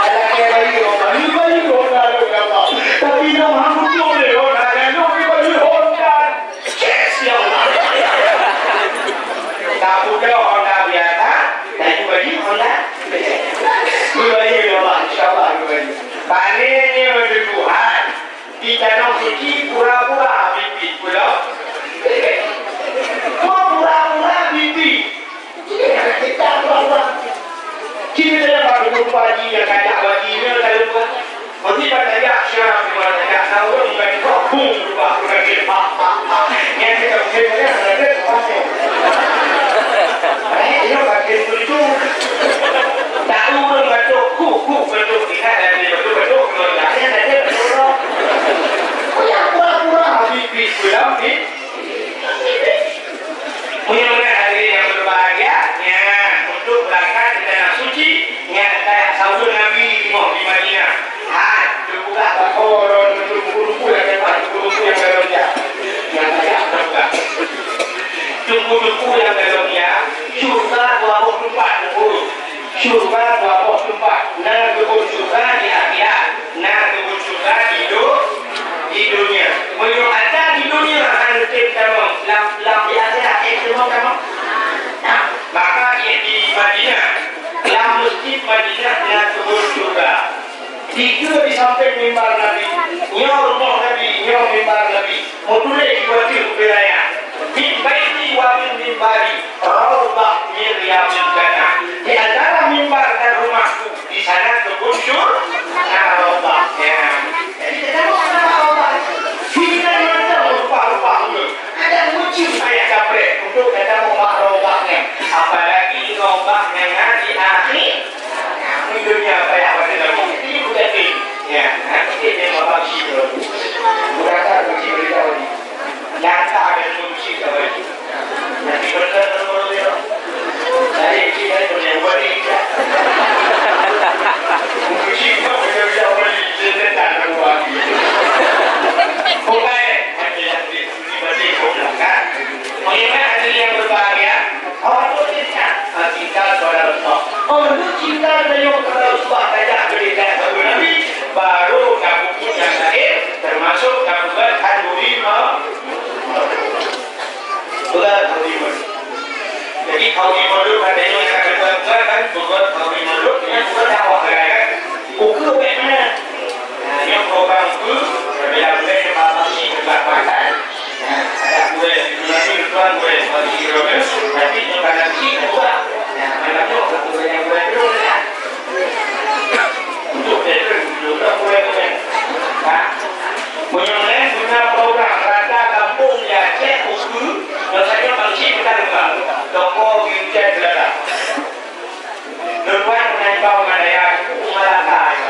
Alah, ya bayi kau dah, ni bayi kau dah, ya Allah. Tapi dah mampu ni, oh, dah, dah, dah, dah, dah. Yes, ya Allah. Ka pudok honda biasa, laju baju honda. Baju, ya Allah, insya Allah, baju. Pané nyoe dua. Di Tanoh Suci, Syeuruga dua boh teumpat, na keubeuen syeuruga di akhirat, na keubeuen syeuruga di do-, di donya. Meunyoe atra di donya hana tem tamong, lam, lam di akhirat, eh, tamong, tamong. Nah, maka di, di Madinah, lam Mesjid Madinah na keubeuen syeuruga. Dikeue di sampéng mimbar Nabi, nyoe rumoh Nabi, nyoe mimbar Nabi. Meutuléh di ateueh bubé raya, "Min baini wa min mimbari raudhah min riyadhil jannah." Di antara mimbar dan rumahku, di sana kebun syur-, na raudhah. Ya. Jadi, kita mau kenapa raudhah? Hinan macam rupa-rupa uleue. Ada mucim ayah kapreh untuk kata mau bak raudhah nyan. Apalagi raudhah nyan di akhir Di donya payah pada Nabi. Jadi bukan ni. Ya, nanti dia mau bangsi tu. Bukan tak bangsi beritahu ni. Nyata ada bangsi sama ni. Nanti benar benar dia. Dari sini dari punya wali dia. Bangsi tu punya dia wali. Dia tak tahu lagi. Bukan. Nanti, nanti, nanti, nanti, kan? Melihat hadirin yang berbahagia, Awak tu cinta, ha, cinta kepada Rasulullah. Oh, lu cinta geutanyoe kepada Rasulullah, tajak beulidah saboh Nabi, baru tapeubuet nyang laén, termasuk tapeubuet khanduri ma-, peugah khanduri maulud. Jadi, khanduri maulud, katanya nyang akan peugah kan, peugah khanduri maulud, nyan peugah dakwah, kan? Ukeue bagaimana? Nah, nyoe program ukeue, bila bulan nyoe bak pasi, bak makan. Nah, ada kue, nanti tuan kue, bagi kue, tapi nyoe bak nasi, buah. Nah, malam nyoe, aku banyak kue dulu, nah. Untuk dia tu, dulu, kue, kue. Ha? Meunyoe laén guna program rata kampung di Aceh, ukeue, rasanya bangsi bukan bukan. Toko, gincat, belakang. Lôn wan meunan bak Malaya, u Malaka, ya.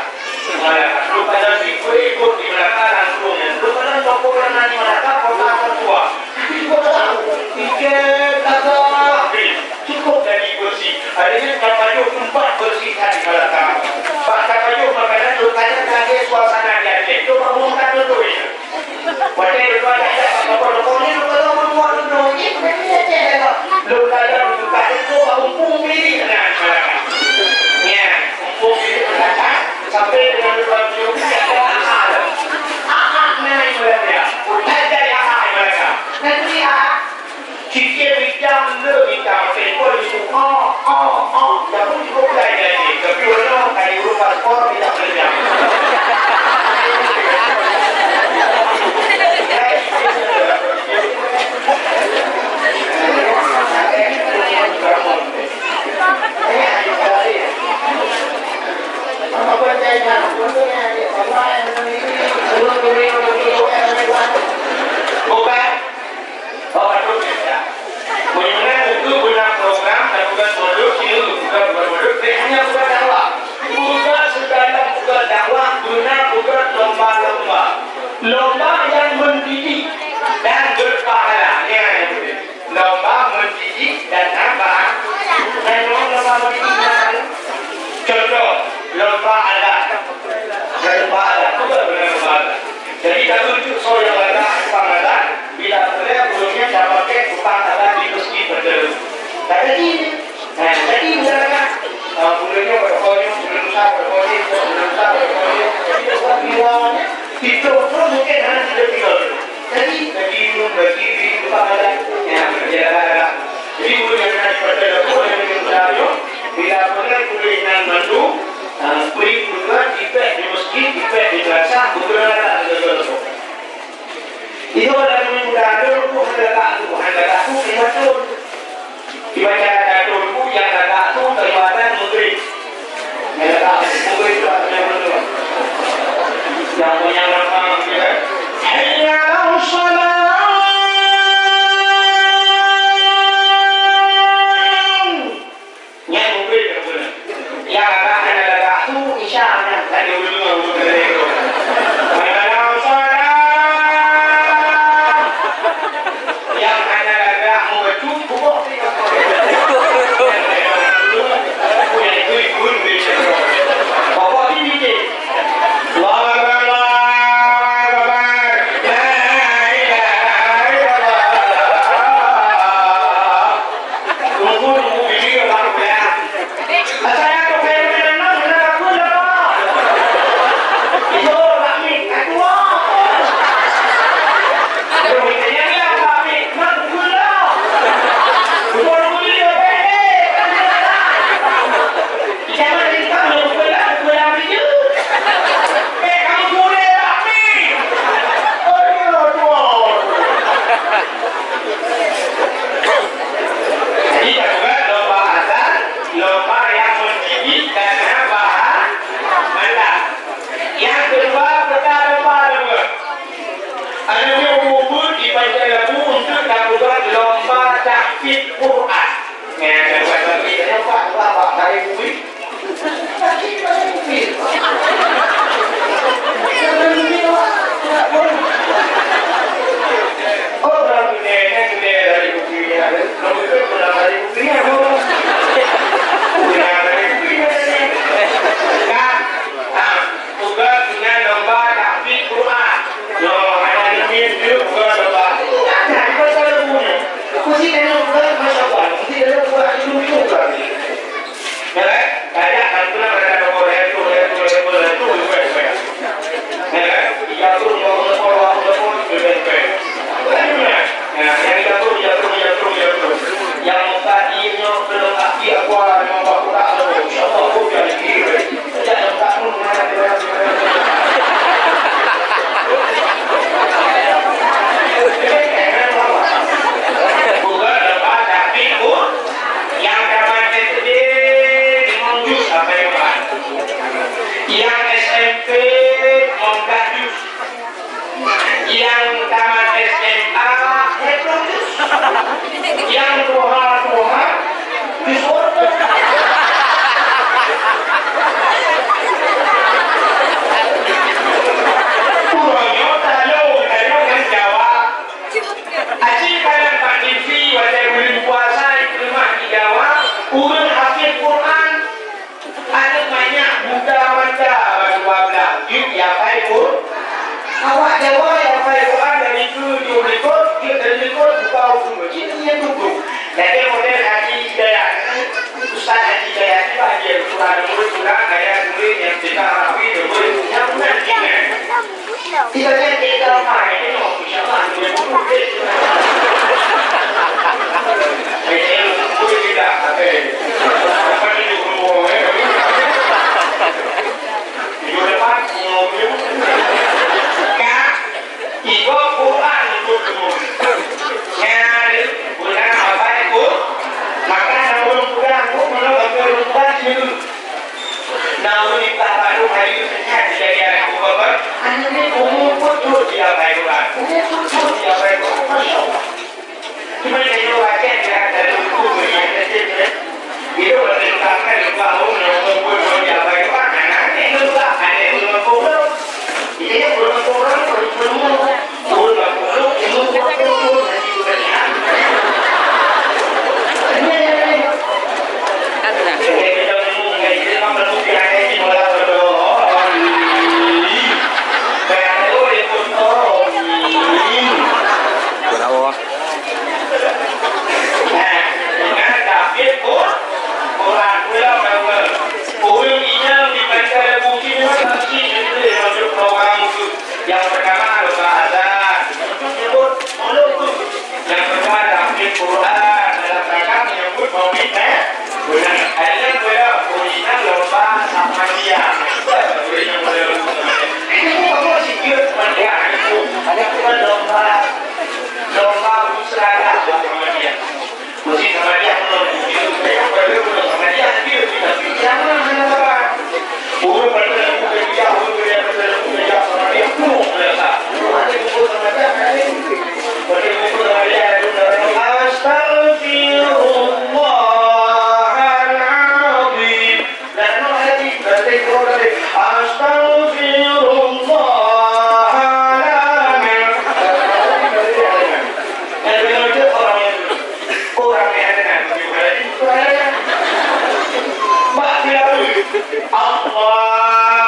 Malaka. Lôn kalon di kue ikot di Malaka langsung, ya. Lôn kalon toko nan di Malaka, kota tertua. Tapi juga tahu, tiket, kata, habis. Cukup jadi bersih. Adanya tapajoh tempat bersih tadi Malaka. Bak tapajoh makanan, lôn kalon lagèe suasana di Aceh. Cuba rumah makan betul, ya. Watèe lôn bak jak-jak bak toko-toko nyan, lôn kalon meutuah lôn nyoe, jih, bukan nyan ceh, lôn kalon buka pintoe bak muphom biri na malam. Nyan, muphom biri na, sampai deungon lôn bak pintoe, aha, aha na malam nyan. Bukan jadi aha malam nyan. Nanti aha. Sikit rijang le rijang, telepon itu, oh, oh, oh, jangan cukup dah jadi, tapi orang tadi urus paspor tidak boleh jam. Bukan. Oh, betul, ya. Meunan itu guna program dan bukan modul, sini bukan, bukan modul, hanya bukan dakwah. Bukan segala bukan dakwah, guna bukan lomba-lomba. Lomba yang mendidik dan berpahala. Ya, ya, betul. Lomba mendidik dan apa? Dan lomba mendidik dan apa? Contoh, lomba adat. Lomba adat, bukan lomba adat. Jadi, ka tunjuk soe nyang lagak, tukang lagak, bila peureulèe ureueng nyan ka pakai tukang lagak di meuseujid beutôi. Ka jadi, nah, jadi masyarakat, ah, ureueng nyoe pada poh nyoe, ureueng Musa pada poh nyoe, ureueng Musa pada poh nyoe. Jadi, buat bila nyan, tidur terus mungkin hana tidur-tidur. Jadi, bagi minum, bagi beli, tukang lagak, ya, dia lagak-lagak. Jadi, ureueng nyang hana dipercaya, ureueng nyang minum lagak nyoe, bila peureulèe tuléh nan mandum, ah, bri peugah, tipék di meuseujid, tipék di meudrasah, beutôi lagak-lagak. Itu adalah muda dulu, bukan lagak tu, bukan lagak tu, lima tahun. Dibaca lagak tu, yang lagak tu, keibadah, murid. Yang lagak tu, murid tu, yang betul. Yang punya nama, gitu kan? Hayya 'alas shalah. Nyan muphom ka beuna. Nyang lagak hana lagak tu, Isya nyan ka di ujong, ujong keudè tu. Malam salam. Nyang hana lagak meubacut, bukok. Jadi, tapeugah lomba azan, lomba nyang meuntijik karena bahan malam. Nyang keudua, peugah lomba lagèe. Aneuk muda dibaca lagu untuk tapeugah lomba tahfiz Quran. Nah, lomba tahfiz Quran, lomba, lomba, lomba, Ya kan? Banyak kan pernah mereka toko, level, level, level, level, level, level. Ya kan? Iya pun mau level, mau level, level, level. Nah, yang iya pun, iya pun, iya pun, iya pun. Yang muka diem nyo, belum kaki aku, ah, yang muka kurang tu. Insya Allah, aku jadi diri. Tidak yang muka pun, mana, mana, mana. Bukan lepas, tapi pun. Nyang tamat S D limong juz hafai Quran. Nyang S M P limong blah juz. Nyang tamat S M A limong juz. Nyang tuha-tuha juz wortel. Uroe nyoe talo, talo ngon Jawa. Aci kadang bak T V, watèe buleuen puasa, ikeurimah di Jawa, ureueng hafid Quran. Aneuk manyak buta mata, baru dua blah, jeuet jihafai Quran. Awak Jawa jihafai Quran dari keue jeuet likot, jeuet dari likot, buka usul masjid, nyan duduk. Jadi model Haji Hidayat, Ustaz Haji Hidayat nyoe, Haji Quran, murid Quran, ayat murid, nyang tinggal rawi, murid, nyang bukan tinggal. Kita kan kita main, you know, insya Allah, dua puluh menit. Eh, eh, dua puluh tidak, eh. Apa ni, dua puluh, eh? Minggu depan, dua puluh. Kak, ibu Quran untuk dulu. Nyari, bulan apa itu? Maka, namun bulan, aku menurut Quran dulu. Namun, tak baru hari itu, saya jadi anak Abu Bakar. Anak ni umur pun tu dia baik Quran. Umur pun tu dia baik Quran. Masya Allah. Cuma dia itu wajar dia ada lupa beri yang kecil dia. Dia boleh lupakan, lupa umur, umur pun tu dia baik Quran. Anak ni lupa, anak ni lupa umur. Dia yang belum umur, belum umur. Ureueng inong dibaca lagu jih nyoe pasti jeuet lé masuk program keu nyang peurtama lomba azan. Untuk nyebut mulut tu. Nyang keudua tahfiz Quran dalam rangka menyambut Maulid, eh? Beuna. Akhirnya boya ureueng inong lomba Samadiyah. Ureueng inong boya lomba Samadiyah. Itu bukan sih, dia Samadiyah itu. Ada bukan lomba, lomba musyawarah Samadiyah. Astaghfirullahaladzim. Astaghfirullahaladzim. Yang benar itu orang yang, orang yang ada nanti, bukan lagi, bukan lagi. Mak Firaun. Allah.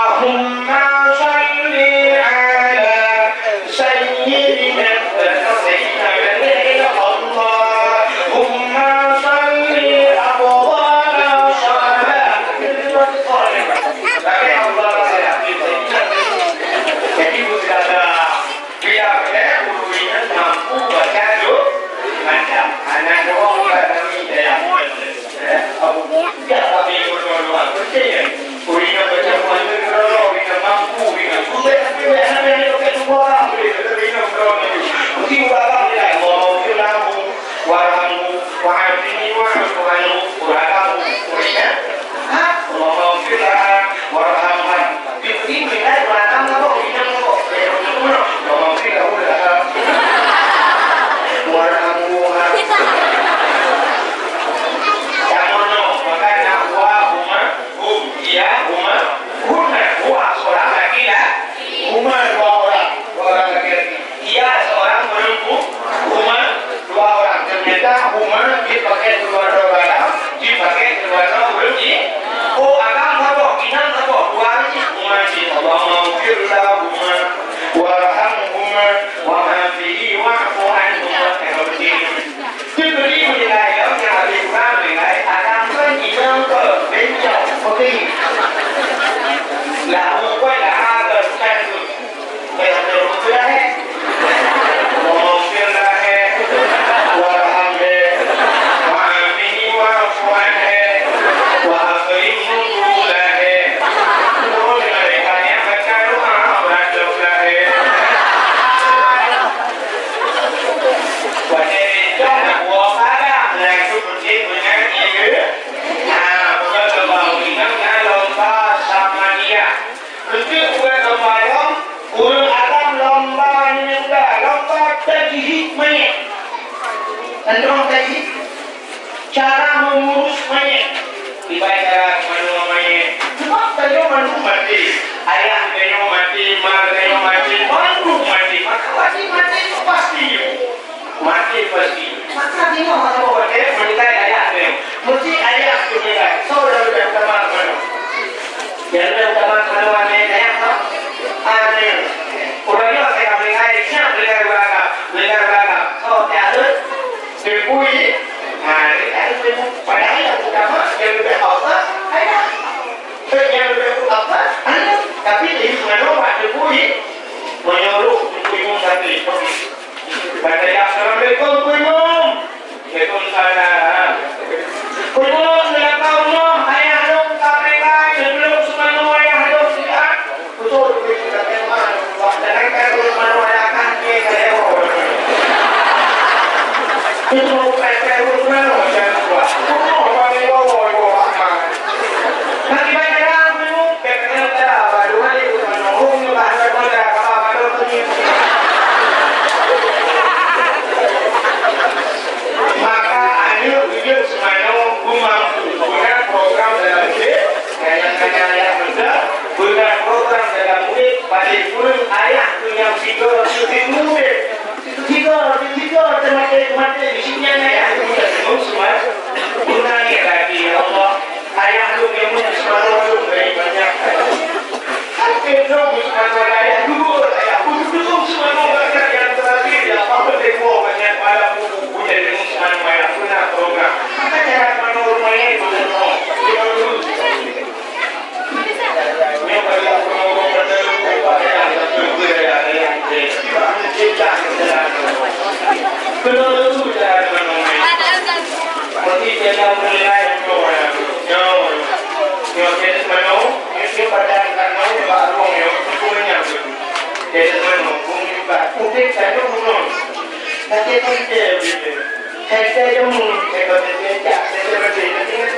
Nyoe tadi cara mengurus mayat. Ibarat cara manoe mayat. Sebab tanyoe mandum maté. Ayah tanyoe maté, ma tanyoe maté, mandum maté. Maka maté, maté itu pasti. Maté pasti. Maka tengok masa maté, meninggal ayah tanyoe. Mesti ayah tu meninggal. Soe nyang leubeh utama manoe? Nyang leubeh utama manoe, aneuk ayah, ha? Aneuk. Ureueng nyoe saya meninggal, siap meninggal beragam. Meninggal beragam. Soe nyang leubeh Teupeu, ha, padahal nyang utama, nyang leubeh afdal, ayah. Nyang leubeh afdal, aneuk. Tapi di manoe bak teupeu, meunyoe teupeu imum tadi. Baca, "Assalamualaikum, Teungku Imum." "Waalaikumsalam." "Teungku Imum, meunyoe ayah lôn ka meuninggai, lôn seumanoe ayah lôn siat." Betul, betul, betul. Sedangkan ureueng manoe ayah kan dia ka lewat. Itu mau pepet ureueng manoe macam tu. Betul, bang, ibu, ibu, ibu, aman. Nanti banyak orang tu, pepet orang dah, baru hari ureueng manoe, ureueng manoe dah, kata, kata, kata. Maka aneuk jeuet seumanoe, gumampu, guna program dalam hidup, kaya-kaya ayah muda, guna program dalam murid, paling kurang ayah tu nyang tiga ratus ribu murid. Tiga, tiga, teumaté-maté, di sini ayah tu muda, semua, guna ni lagi, ya Allah, ayah tu nyang muda, semua tu dari banyak. Tapi dong, ayah dulu, ayah dulu, semua orang yang terakhir, ya, apa-apa, tempo, banyak malam, Bukan ilmu seumanoe ayah, guna program. Maka cara seumanoe ureueng manyét, guna program. Dia dulu. Nyoe pada ureueng-ureueng pada lupa ya, lupa ya, ya, ya. Kena dulu cara seumanoe. Berarti dia nak menilai untuk orang. Nyoe. Nyoe, dia seumanoe, dia pada anak nyoe, bak ruang nyoe, itu punya. Dia seumanoe, bumi bukan. Mungkin saya pun belum. Nanti pun dia, dia. Sentée jameun, sentée cak, sentée beutôi, nanti kan.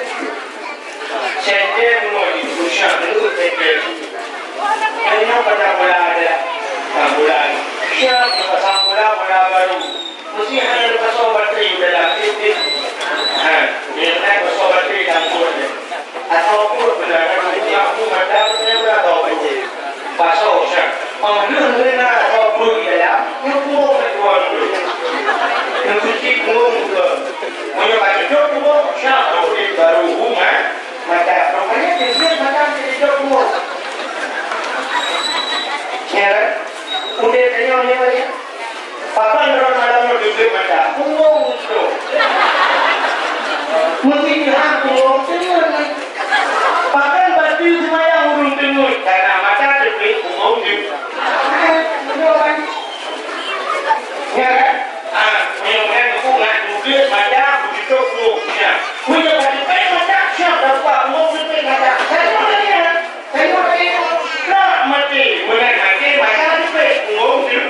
Sentée bunoe di Indonesia, dulu sentée. Ini apa nak bola ada? Nah, bola ni. Siap, pasang bola, bola baru. Mesti hana dipasang bateri dalam. Ha, dia nak pasang bateri dalam tu aja. Atawa pun beunang, aku mata saya beurata bèe. Pasoe, Ustaz. Óh lheueh na soe brôk di dalam, nyoe punggong na dua brôk. Nyoe kunci punggong dua. Meunyoe ka jijok punggong, Ustaz, brôk di baru huma, mata. Rupanya, jeuet mata jijok punggong. Ya, kan? Udeb tanyoe nyoe, ya. Pakon droe malam nyoe duek mata? Punggong tu. Meusti jeuet punggong teungeut. Pakon bateue seumayang ureueng teungeut? Karena mata teupék punggong jeuet. Ya kan? Ah, meunyoe nyan buku ngat duek mata, beujeuet punggong. Ya. Meunyoe ka teupék mata, siap dapat punggong teupék mata. Saya mau tanya. Tengok, tengok. Nak mati. Meunan mati, mata teupék. Punggong tu.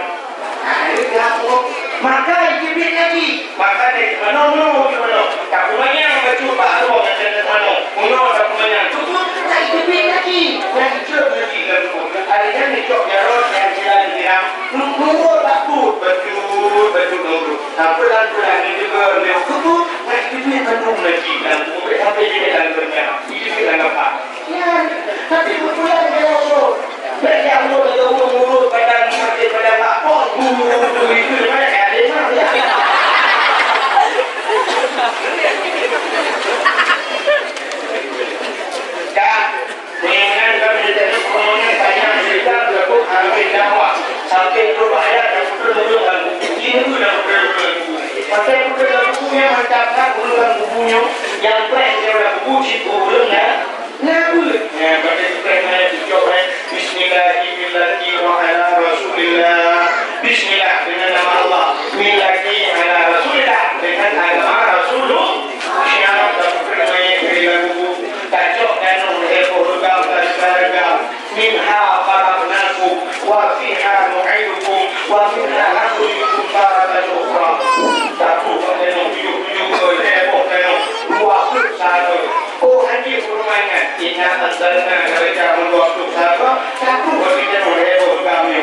Nah, itu dah punggong. Maka jeuet lagi. Maka dia, manoe, manoe, manoe. Tak payah bacut bak ruang, ada manoe. Manoe tak payah. Cukup, tak jeuet lagi. Yang jeuet lagi dalam kubur. Hari nyan dicok jaroe, yang jalan siram. Nurut bak kubur. Bacut, bacut nurut. Sampai dalam kubur, yang juga, dia kubur, tak jeuet lagi dalam kubur. Sampai dia dalam dunia. Itu kita nampak. Nyan, tapi beupulang lagèe ureueng. Bèk jak ureueng lagèe ureueng urut padang maté padang lapor. Buru-buru itu di mana? Ka lima belas. Dah, mendingan kami jadi pengamen banyak cerita berlaku ambil dakwah. Sampai tu bahaya dan betul-betul dalam buku. Ini tu dah betul-betul dalam buku. Pasal betul dalam buku yang mencakap ureueng dalam buku nyoe, yang baik dia dalam buku, cit ureueng dah. Nabeuet. Ya, baca Ibrahim ayat tujuh, eh. Bismillahirrahmanirrahim. Ala Rasulillah. Bismillah dengan nama Allah. Millati ala Rasulillah dengan agama Rasulullah. Syiar dan permainan dari lagu. Tacok dan heboh rugam dan saragam. Minha khalaqnakum wa fiha nu'idukum wa minha nukhrijukum taratan ukhra. Satu, tujuh, tujuh, tujuh, heboh, heboh. Dua, satu. Oh, hana peurumahan, inna anzalna, baca meunan dua ploh saboh, satu bagi nyoe heboh kami.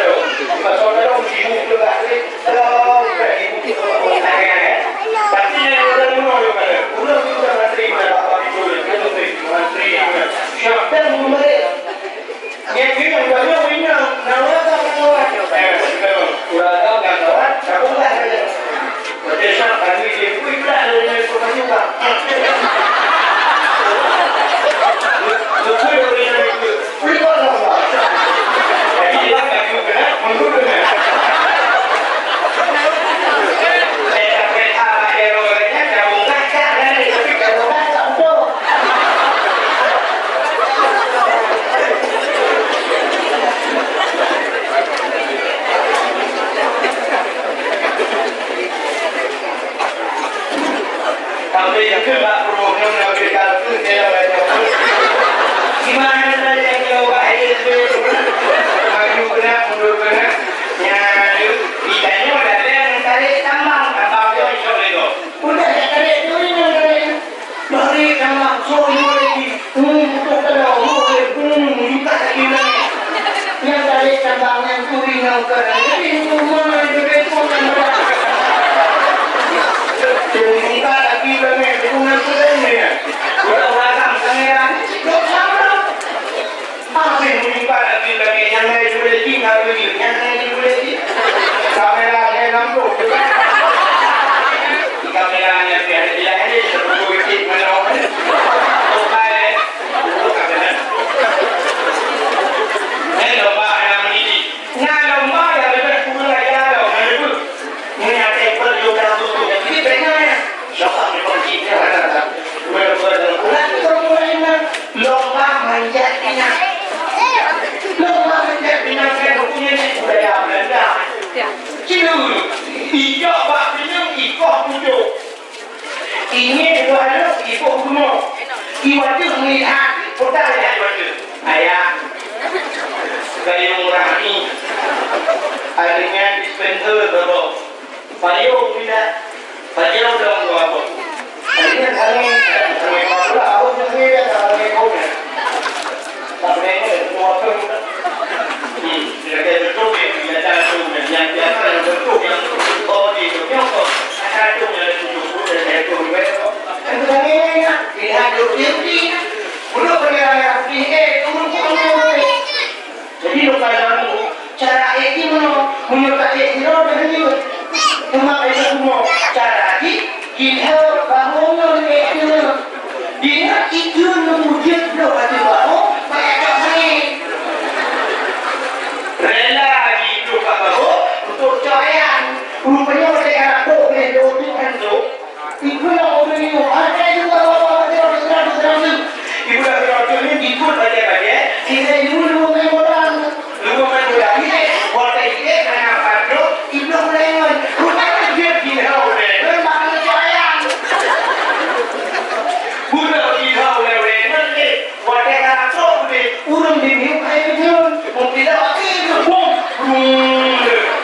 Bukan soal ada, sibuk juga. Tapi yang udah bunuh juga ada. Udah juga mantri, udah apa itu, itu mantri, mantri, udah. Siapa yang belum balik? Nyan keuh, udah nyoe, udah nyoe. Nah, udah tak kawan. Eh, udah. Udah tak kawan, tak boleh. Beutôi syok, kami dia pun ikhlas dari nyan, pun kami ubah. Beutôi dari nyan itu. Jadi, dia kami kena, mundur kena. Eh, tapi apa dia orang lainnya, kamu ngajak dari, tapi kamu ngajak betul. Sampai ke bak perumahan Nabi Kalbu, dia dah baca. Di mana saja yang dia ubah, dia tu. Maju kena, mundur kena. Nya, dia, ikannya ada yang tarik tambang, tambang dia, insya Allah. Udah, ya, tarik tu, ini tarik. Bari tamah, soe nyoe lagi. Hmm, beutôi teuh, oh, hmm, lipat lagi nyan. Nyang tarék tambang nyan turi nyang keu. Jadi, rumah itu repot kan. Jadi, lipat lagi nyan, rumah itu kan, ya. Udah, udah, kan, kamera. Dok sama. Habéh meulipat lagi lagèe nyang laén jeuet lé jih, nyang laén jeuet lé jih. Kamera lhèe nam ploh, kan? Kamera nyan pih hana jeulaih lé, teupeu cit meunoe. Bukai lé, bukai lé. Nyan lomba aneuk mendidik. Nyan lomba nyang leubeh kureueng aja lom, nyan leubeh. Nyan até beuet yue dalam buku. Jadi, bèk nyan. Siapa ni kongsi? Nyan, nyan, nyan. Ulang, ulang, ulang. Lomba manjat pinang. Lomba manjat pinang, saya bukunya ni. Ijok bak pineung ikoh pucôk. Inyék dua lheueh iboh bunoe. Iwateuk meulihat, peugah lé iwateuk, "Ayah, gayong ureueng nyan dispenser saboh. Payong mida, payong dong dua boh." Ini yang kami, kami pula, aku sendiri yang kami punya. Tapi ini semua pun, hmm, tidak ada betul ya, tidak ada tu, yang biasa yang betul yang, oh, di dunia kok, ada tu yang tujuh puluh dan ada tu juga. Yang sebenarnya, tidak ada duty. Belum pernah ada duty, eh, turun pun. Jadi, lôn kalon cara ék jih meunoe, meunyoe taék sidroe teuh jeuet. Teuma ék jih meunoe, cara jih, jilheueh bahô ngon ék jih. Ingat, ék jih ngon ujeut bloh ateueh bahô, payah cok meuék. Rela jih bloh bak bahô untuk cok ayam. Rupanya watèe ka na boh lé lôn tuan tu, Ibu dah orang ni, ada juga bawa-bawa dia orang serang-serang tu. Ibu dah orang tu ni, ibu bajai-bajai, sehingga ibu lupa main bola. Lupa main bola. Ini, waktu ini, anak patruk, ibu mulai ngon. Rupanya dia pindah oleh, memang dia ayam. Budak pindah oleh, oleh, oleh. Watèe ka trok udeh, ureueng di miup hai beujeuet. Meupilah api tu, bum, bum.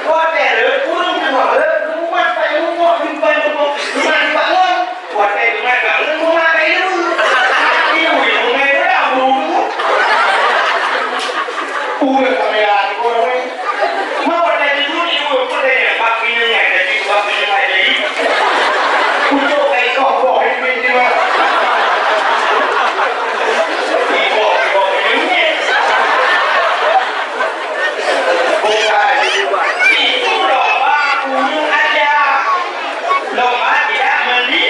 Watèe rhot, ureueng tuha rhot, geumat pai rumoh, simpan rumoh, geumat bangon. Watèe geumat bangon, geumat pai leubeh. Ibu, ibu, ngai pula, bu, bu. Ureueng kamera ni, ureueng ni. Mau ada judul ibu, apa dia? Bak pineung nyan, jadi bak pineung nyan jadi. Pucuk kai koh, koh, ini, ini, ini. Ibu, ibu, pineung nyan. Bukan. Itu lomba punyueng aja. Lomba tidak mandi.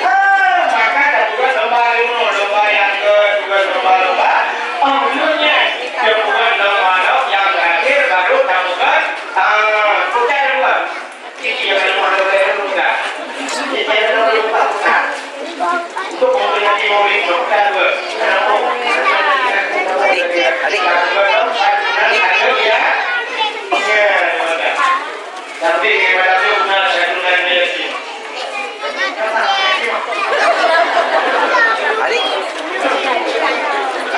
Ah, maka ada juga lomba ilmu, lomba yang kedua, lomba-lomba. Oh, dulunya. Kemudian lomba yang terakhir baru kamu kan, ah, bukan dua. Ini yang lomba, lomba yang kedua. Ini yang lomba, lomba. Untuk memperingati Maulid, bukan dua. Kenapa? Adik. Ya, ya, ya. Tapi daripada tu, benar santunan yatim. Adik.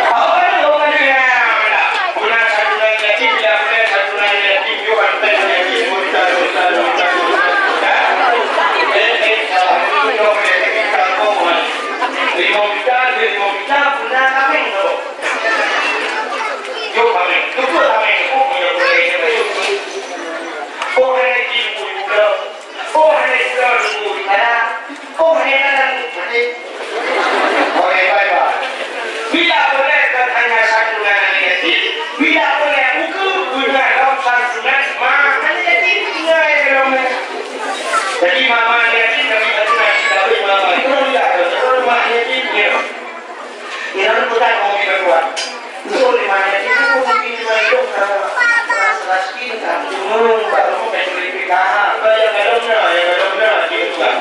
Oh, kan, oh, kan, ya, benar. Benar santunan yatim, ya, benar santunan yatim, yo, kan, yatim, yo, kita, kita, kita, kita. Ya. Eh, eh, salah. Yo, eh, kita, oh, man. Lima juta, lima juta, benar, amin, tu. Yo, amin. Cukup, amin. Oh, ya, boleh, ya, boleh. Oh, hai, ibu, ibu, Oh, hai, Tuhan, ibu, ibu, oh, hai, anak, ibu, oh, hai, bye, bye. Bila boleh kan hanya santunan anak yatim, bila boleh buku guna dalam santunan mama anak yatim, tinggal di dalam. Jadi mama anak yatim kami santunan kita beri mama itu tidak ada rumah anak yatim ya. Inong peugah mau kita kuat. Untuk lima menit itu mungkin cuma hidup, eh, ras-ras kita. Cuma baru mau mencuri P K H. Apa yang dalamnya, yang dalamnya, gitu kan.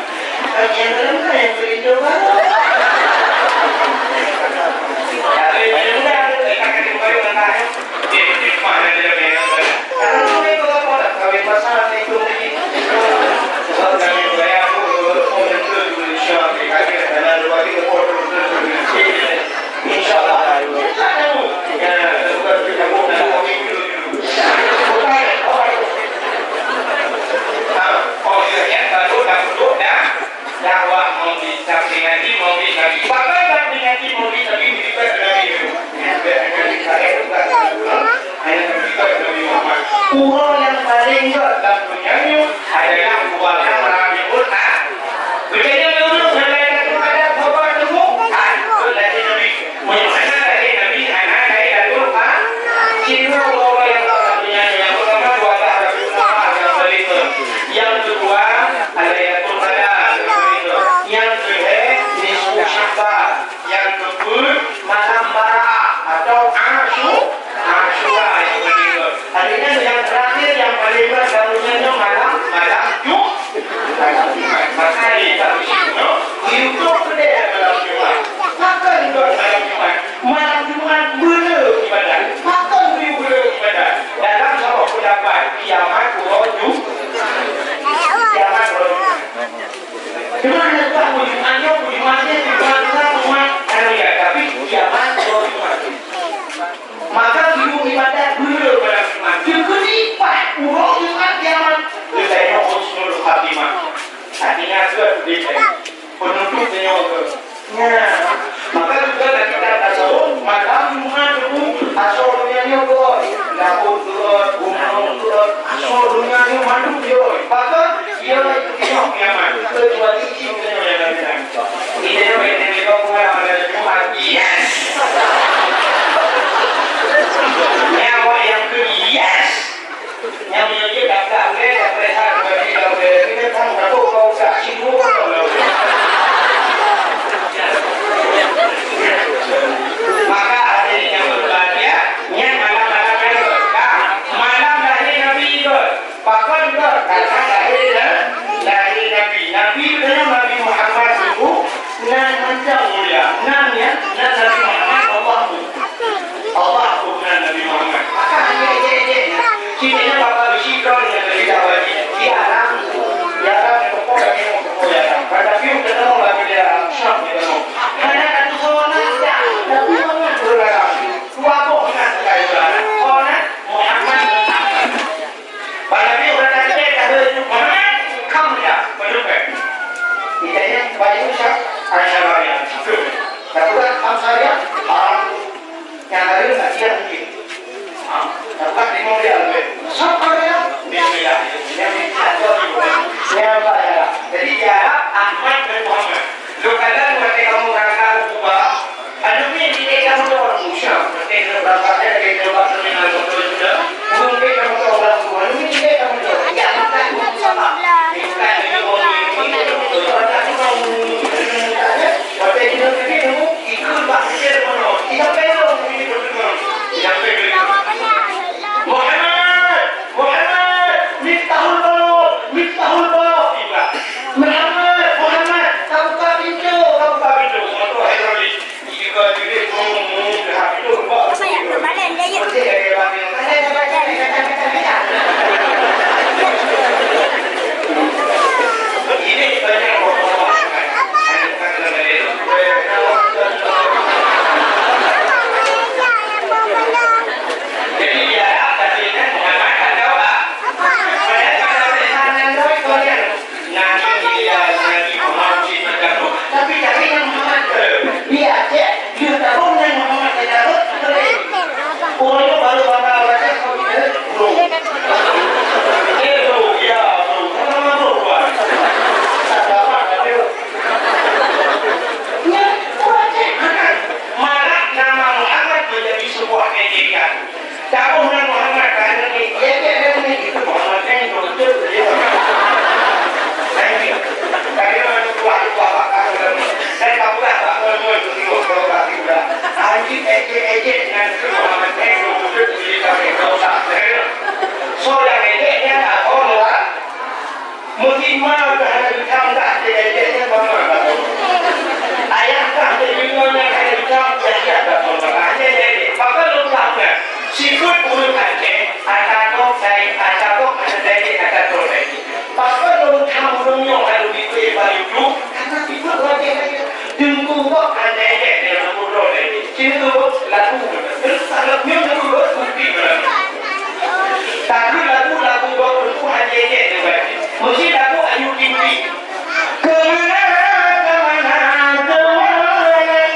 Yang dalamnya, yang beri coba. Tapi yang dalamnya, kita akan kembali mentah. Di, di mana dia punya? Dakwah maulid, tapi ngaji maulid Nabi. Bahkan tapi ngaji maulid Nabi, lebih dekat dengan Nabi. Uroe nyang paleng gèt lam donya nyoe adalah bulan Rabiul Awal. Beujeuet ureueng ngon Lailatul Qadar, sabar tunggu. Hai, beutôi lagèe Nabi. Meunyoe hana lagèe Nabi, hana Lailatul Qadar. Cit uroe nyang lam donya nyoe, nyang peurtama adalah Rabiul Awal nyang paleng gèt. Nyang keudua, Lailatul Qadar nyang paleng gèt. Nyang keulhèe, nisfu Sya'ban. Nyang keupeuet, malam Baraah atau Asyu-, Asyura nyang paleng gèt. Artinya, nyang terakhir, nyang paleng gèt dalam donya nyoe malam, malam Ju-, malam Jumat. Maka, di dalam Ju-, YouTube keudéh malam Jumat. Pakon gèt malam Jumat? Malam Jumat beuleuh ibadat. Pakon gèt beuleuh ibadat? Dalam saboh peundapat, kiamat uroe Ju-, Bunoe, asoe donya nyoe mandum jih. Pakon? Jih teuh kiamat. Keucuali jih teuh nyang datang. Kita nyoe bak Indonesia bukan ada Jumat. Yes! Nyawa nyang keu yes! Nyang meunyoe jih dak, dak boleh, dak boleh, dak boleh, dak boleh. Kita kan takut kau tak sibuk. Maka hadirin yang berbahagia, nyan malam-malam nyan. Ka, malam lahé Nabi ikot. Pakon ikot? Karena lahé na-, lahé Nabi. Nabi geutanyoe Nabi Muhammad itu nan macam mulia. Nan nyan, nan Nabi Muhammad Allah tu. Allah tu nan Nabi Muhammad. Maka hanya ejek-ejek nyan. Cit nyan Bapak bisi droe nyan Nabi dak wajib. Di Arab, di Arab di toko lagi mau toko di Arab. Pada piu ketemu lagi di Arab, Syam ketemu. Hana ka tuho na dah, ka tuho na ureueng Arab. Dua boh na sekai ureueng Arab. Ho na Muhammad bin Ahmad. Bak Nabi ureueng Aceh ka lheueh Muhammad, kam ya, meunyoe. Ditanya, "Bak Yusuf, Aisyah Maria." Tapi kan Hamzah ya, haram. Nyang lain tak kira mungkin. Ha, tapi kan lima dia lebih. Siapa dia? Bismillah. Yang dicatat itu. Yang tak ada. Jadi, dia Ahmad bin Muhammad. Lôn kalon watèe kamoe berangkat u Kuba, aneuk miet di dayah kamoe nyoe Musa, watèe kamoe berangkat dari tempat terminal motor sudah, ureueng dayah kamoe nyoe ureueng Kuba, aneuk miet di dayah kamoe nyoe, ya, bukan Kuba, bukan dari orang ini, orang tak tahu, watèe di negeri kamoe, ikut bak kecil kamoe, tidak perlu, tidak perlu, tidak perlu. Muhammad! Muhammad, Miftahul Balad, Miftahul Balad, tiba. Muhammad, Muhammad, ka buka pintoe, ka buka pintoe. Motor hidrolik. Tiga jilid, mu, mu, dah pintoe buka. Apa ya? Kembali, dia, ya. Bersih dari bawah. Ini banyak orang. Jadi, ya, tadi kan Muhammad kan jawab. Tapi, tapi Nabi Muhammad, eh, di Aceh, dia tahu Nabi Muhammad, dia tahu, eh, orang itu baru bangga baca, eh, bro. Eh, bro, ya, bro. Sama, bro, bro. Tak dapat, tapi, ya, orang Aceh, malah nama Muhammad menjadi sebuah ejekan. Taboh nan Muhammad ka aneuk miet, ya, ya, ya, ya, itu Muhammad kan itu betul, betul. Nah, ini. Tapi mana kuat, kuat, kuat, kuat, kuat. Dan kamu dah tak mau, mau, itu, itu, kalau tak, tidak. Anjing, ejek, ejek, nan itu Muhammad kan itu betul, betul, tapi kau tak, ya. So, yang ejek, ya, tak mau, ya. Meusi ma ka hana geucam dah, cit-cit nyan bak ma ka. Ayah kah cit deungoe nyan hana geucam, sia-sia ka phon bak ma. Nyan, nyan, nyan. Pakon lôn tham nyan? Sifeuet ureueng Aceh, ata gob dai, ata gob hana dai, ata gob dai. Pakon lôn tham ureueng nyoe hana geucam bak YouTube? Karena sifeuet ureueng Aceh. Teungku gob hana dai, hana geucam dai. Sifeuet gob lagu. Terus sangat nyoe lagu gob bukti barang. Tapi lagu-lagu gob Teungku hana jeuet deungon. Meusti lagu Ayu Ting Ting. Kemana, kemana, kemana?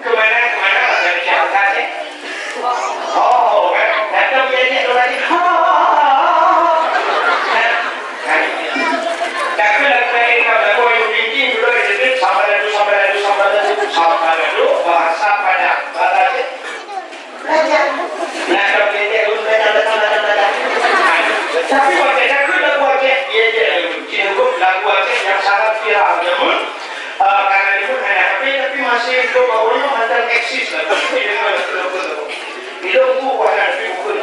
Kemana, kemana, bahasa Indonesia, eh? Oh, kan? Datang dia, dia, dia, oh. Nah, nah. Tapi lagu lain, lagu Ayu Ting Ting, dulu ada, sambaladu, sambaladu, sambaladu, sambaladu, bahasa Padang, bahasa Aceh. Belajar. Nah, kalau kita belum belajar, belajar, belajar, belajar. Tapi waktu itu aku lagu Aceh, ya, ya, ya. Cina pun lagu Aceh yang sangat viral. Namun, eh, karena dia pun hanya H P, tapi masih itu baunya macam eksis lah. Jadi, dia dengar lagu, lagu, lagu. Dia pun bukan, tapi bukan.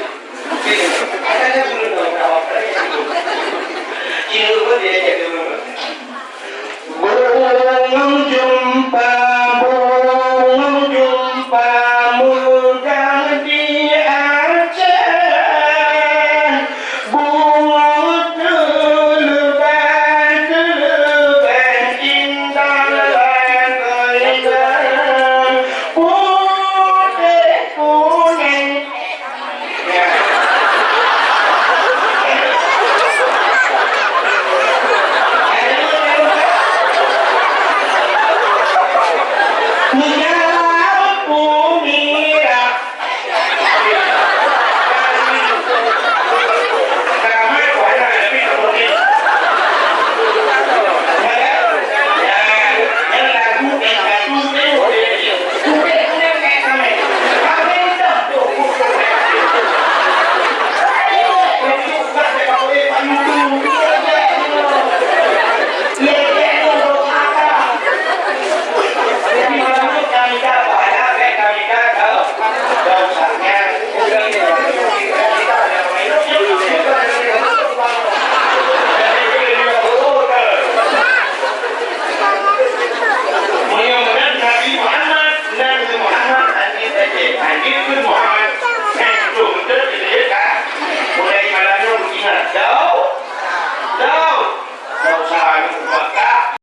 Ada, ada guru tahu, tahu apa dia sebut. Cina pun dia, dia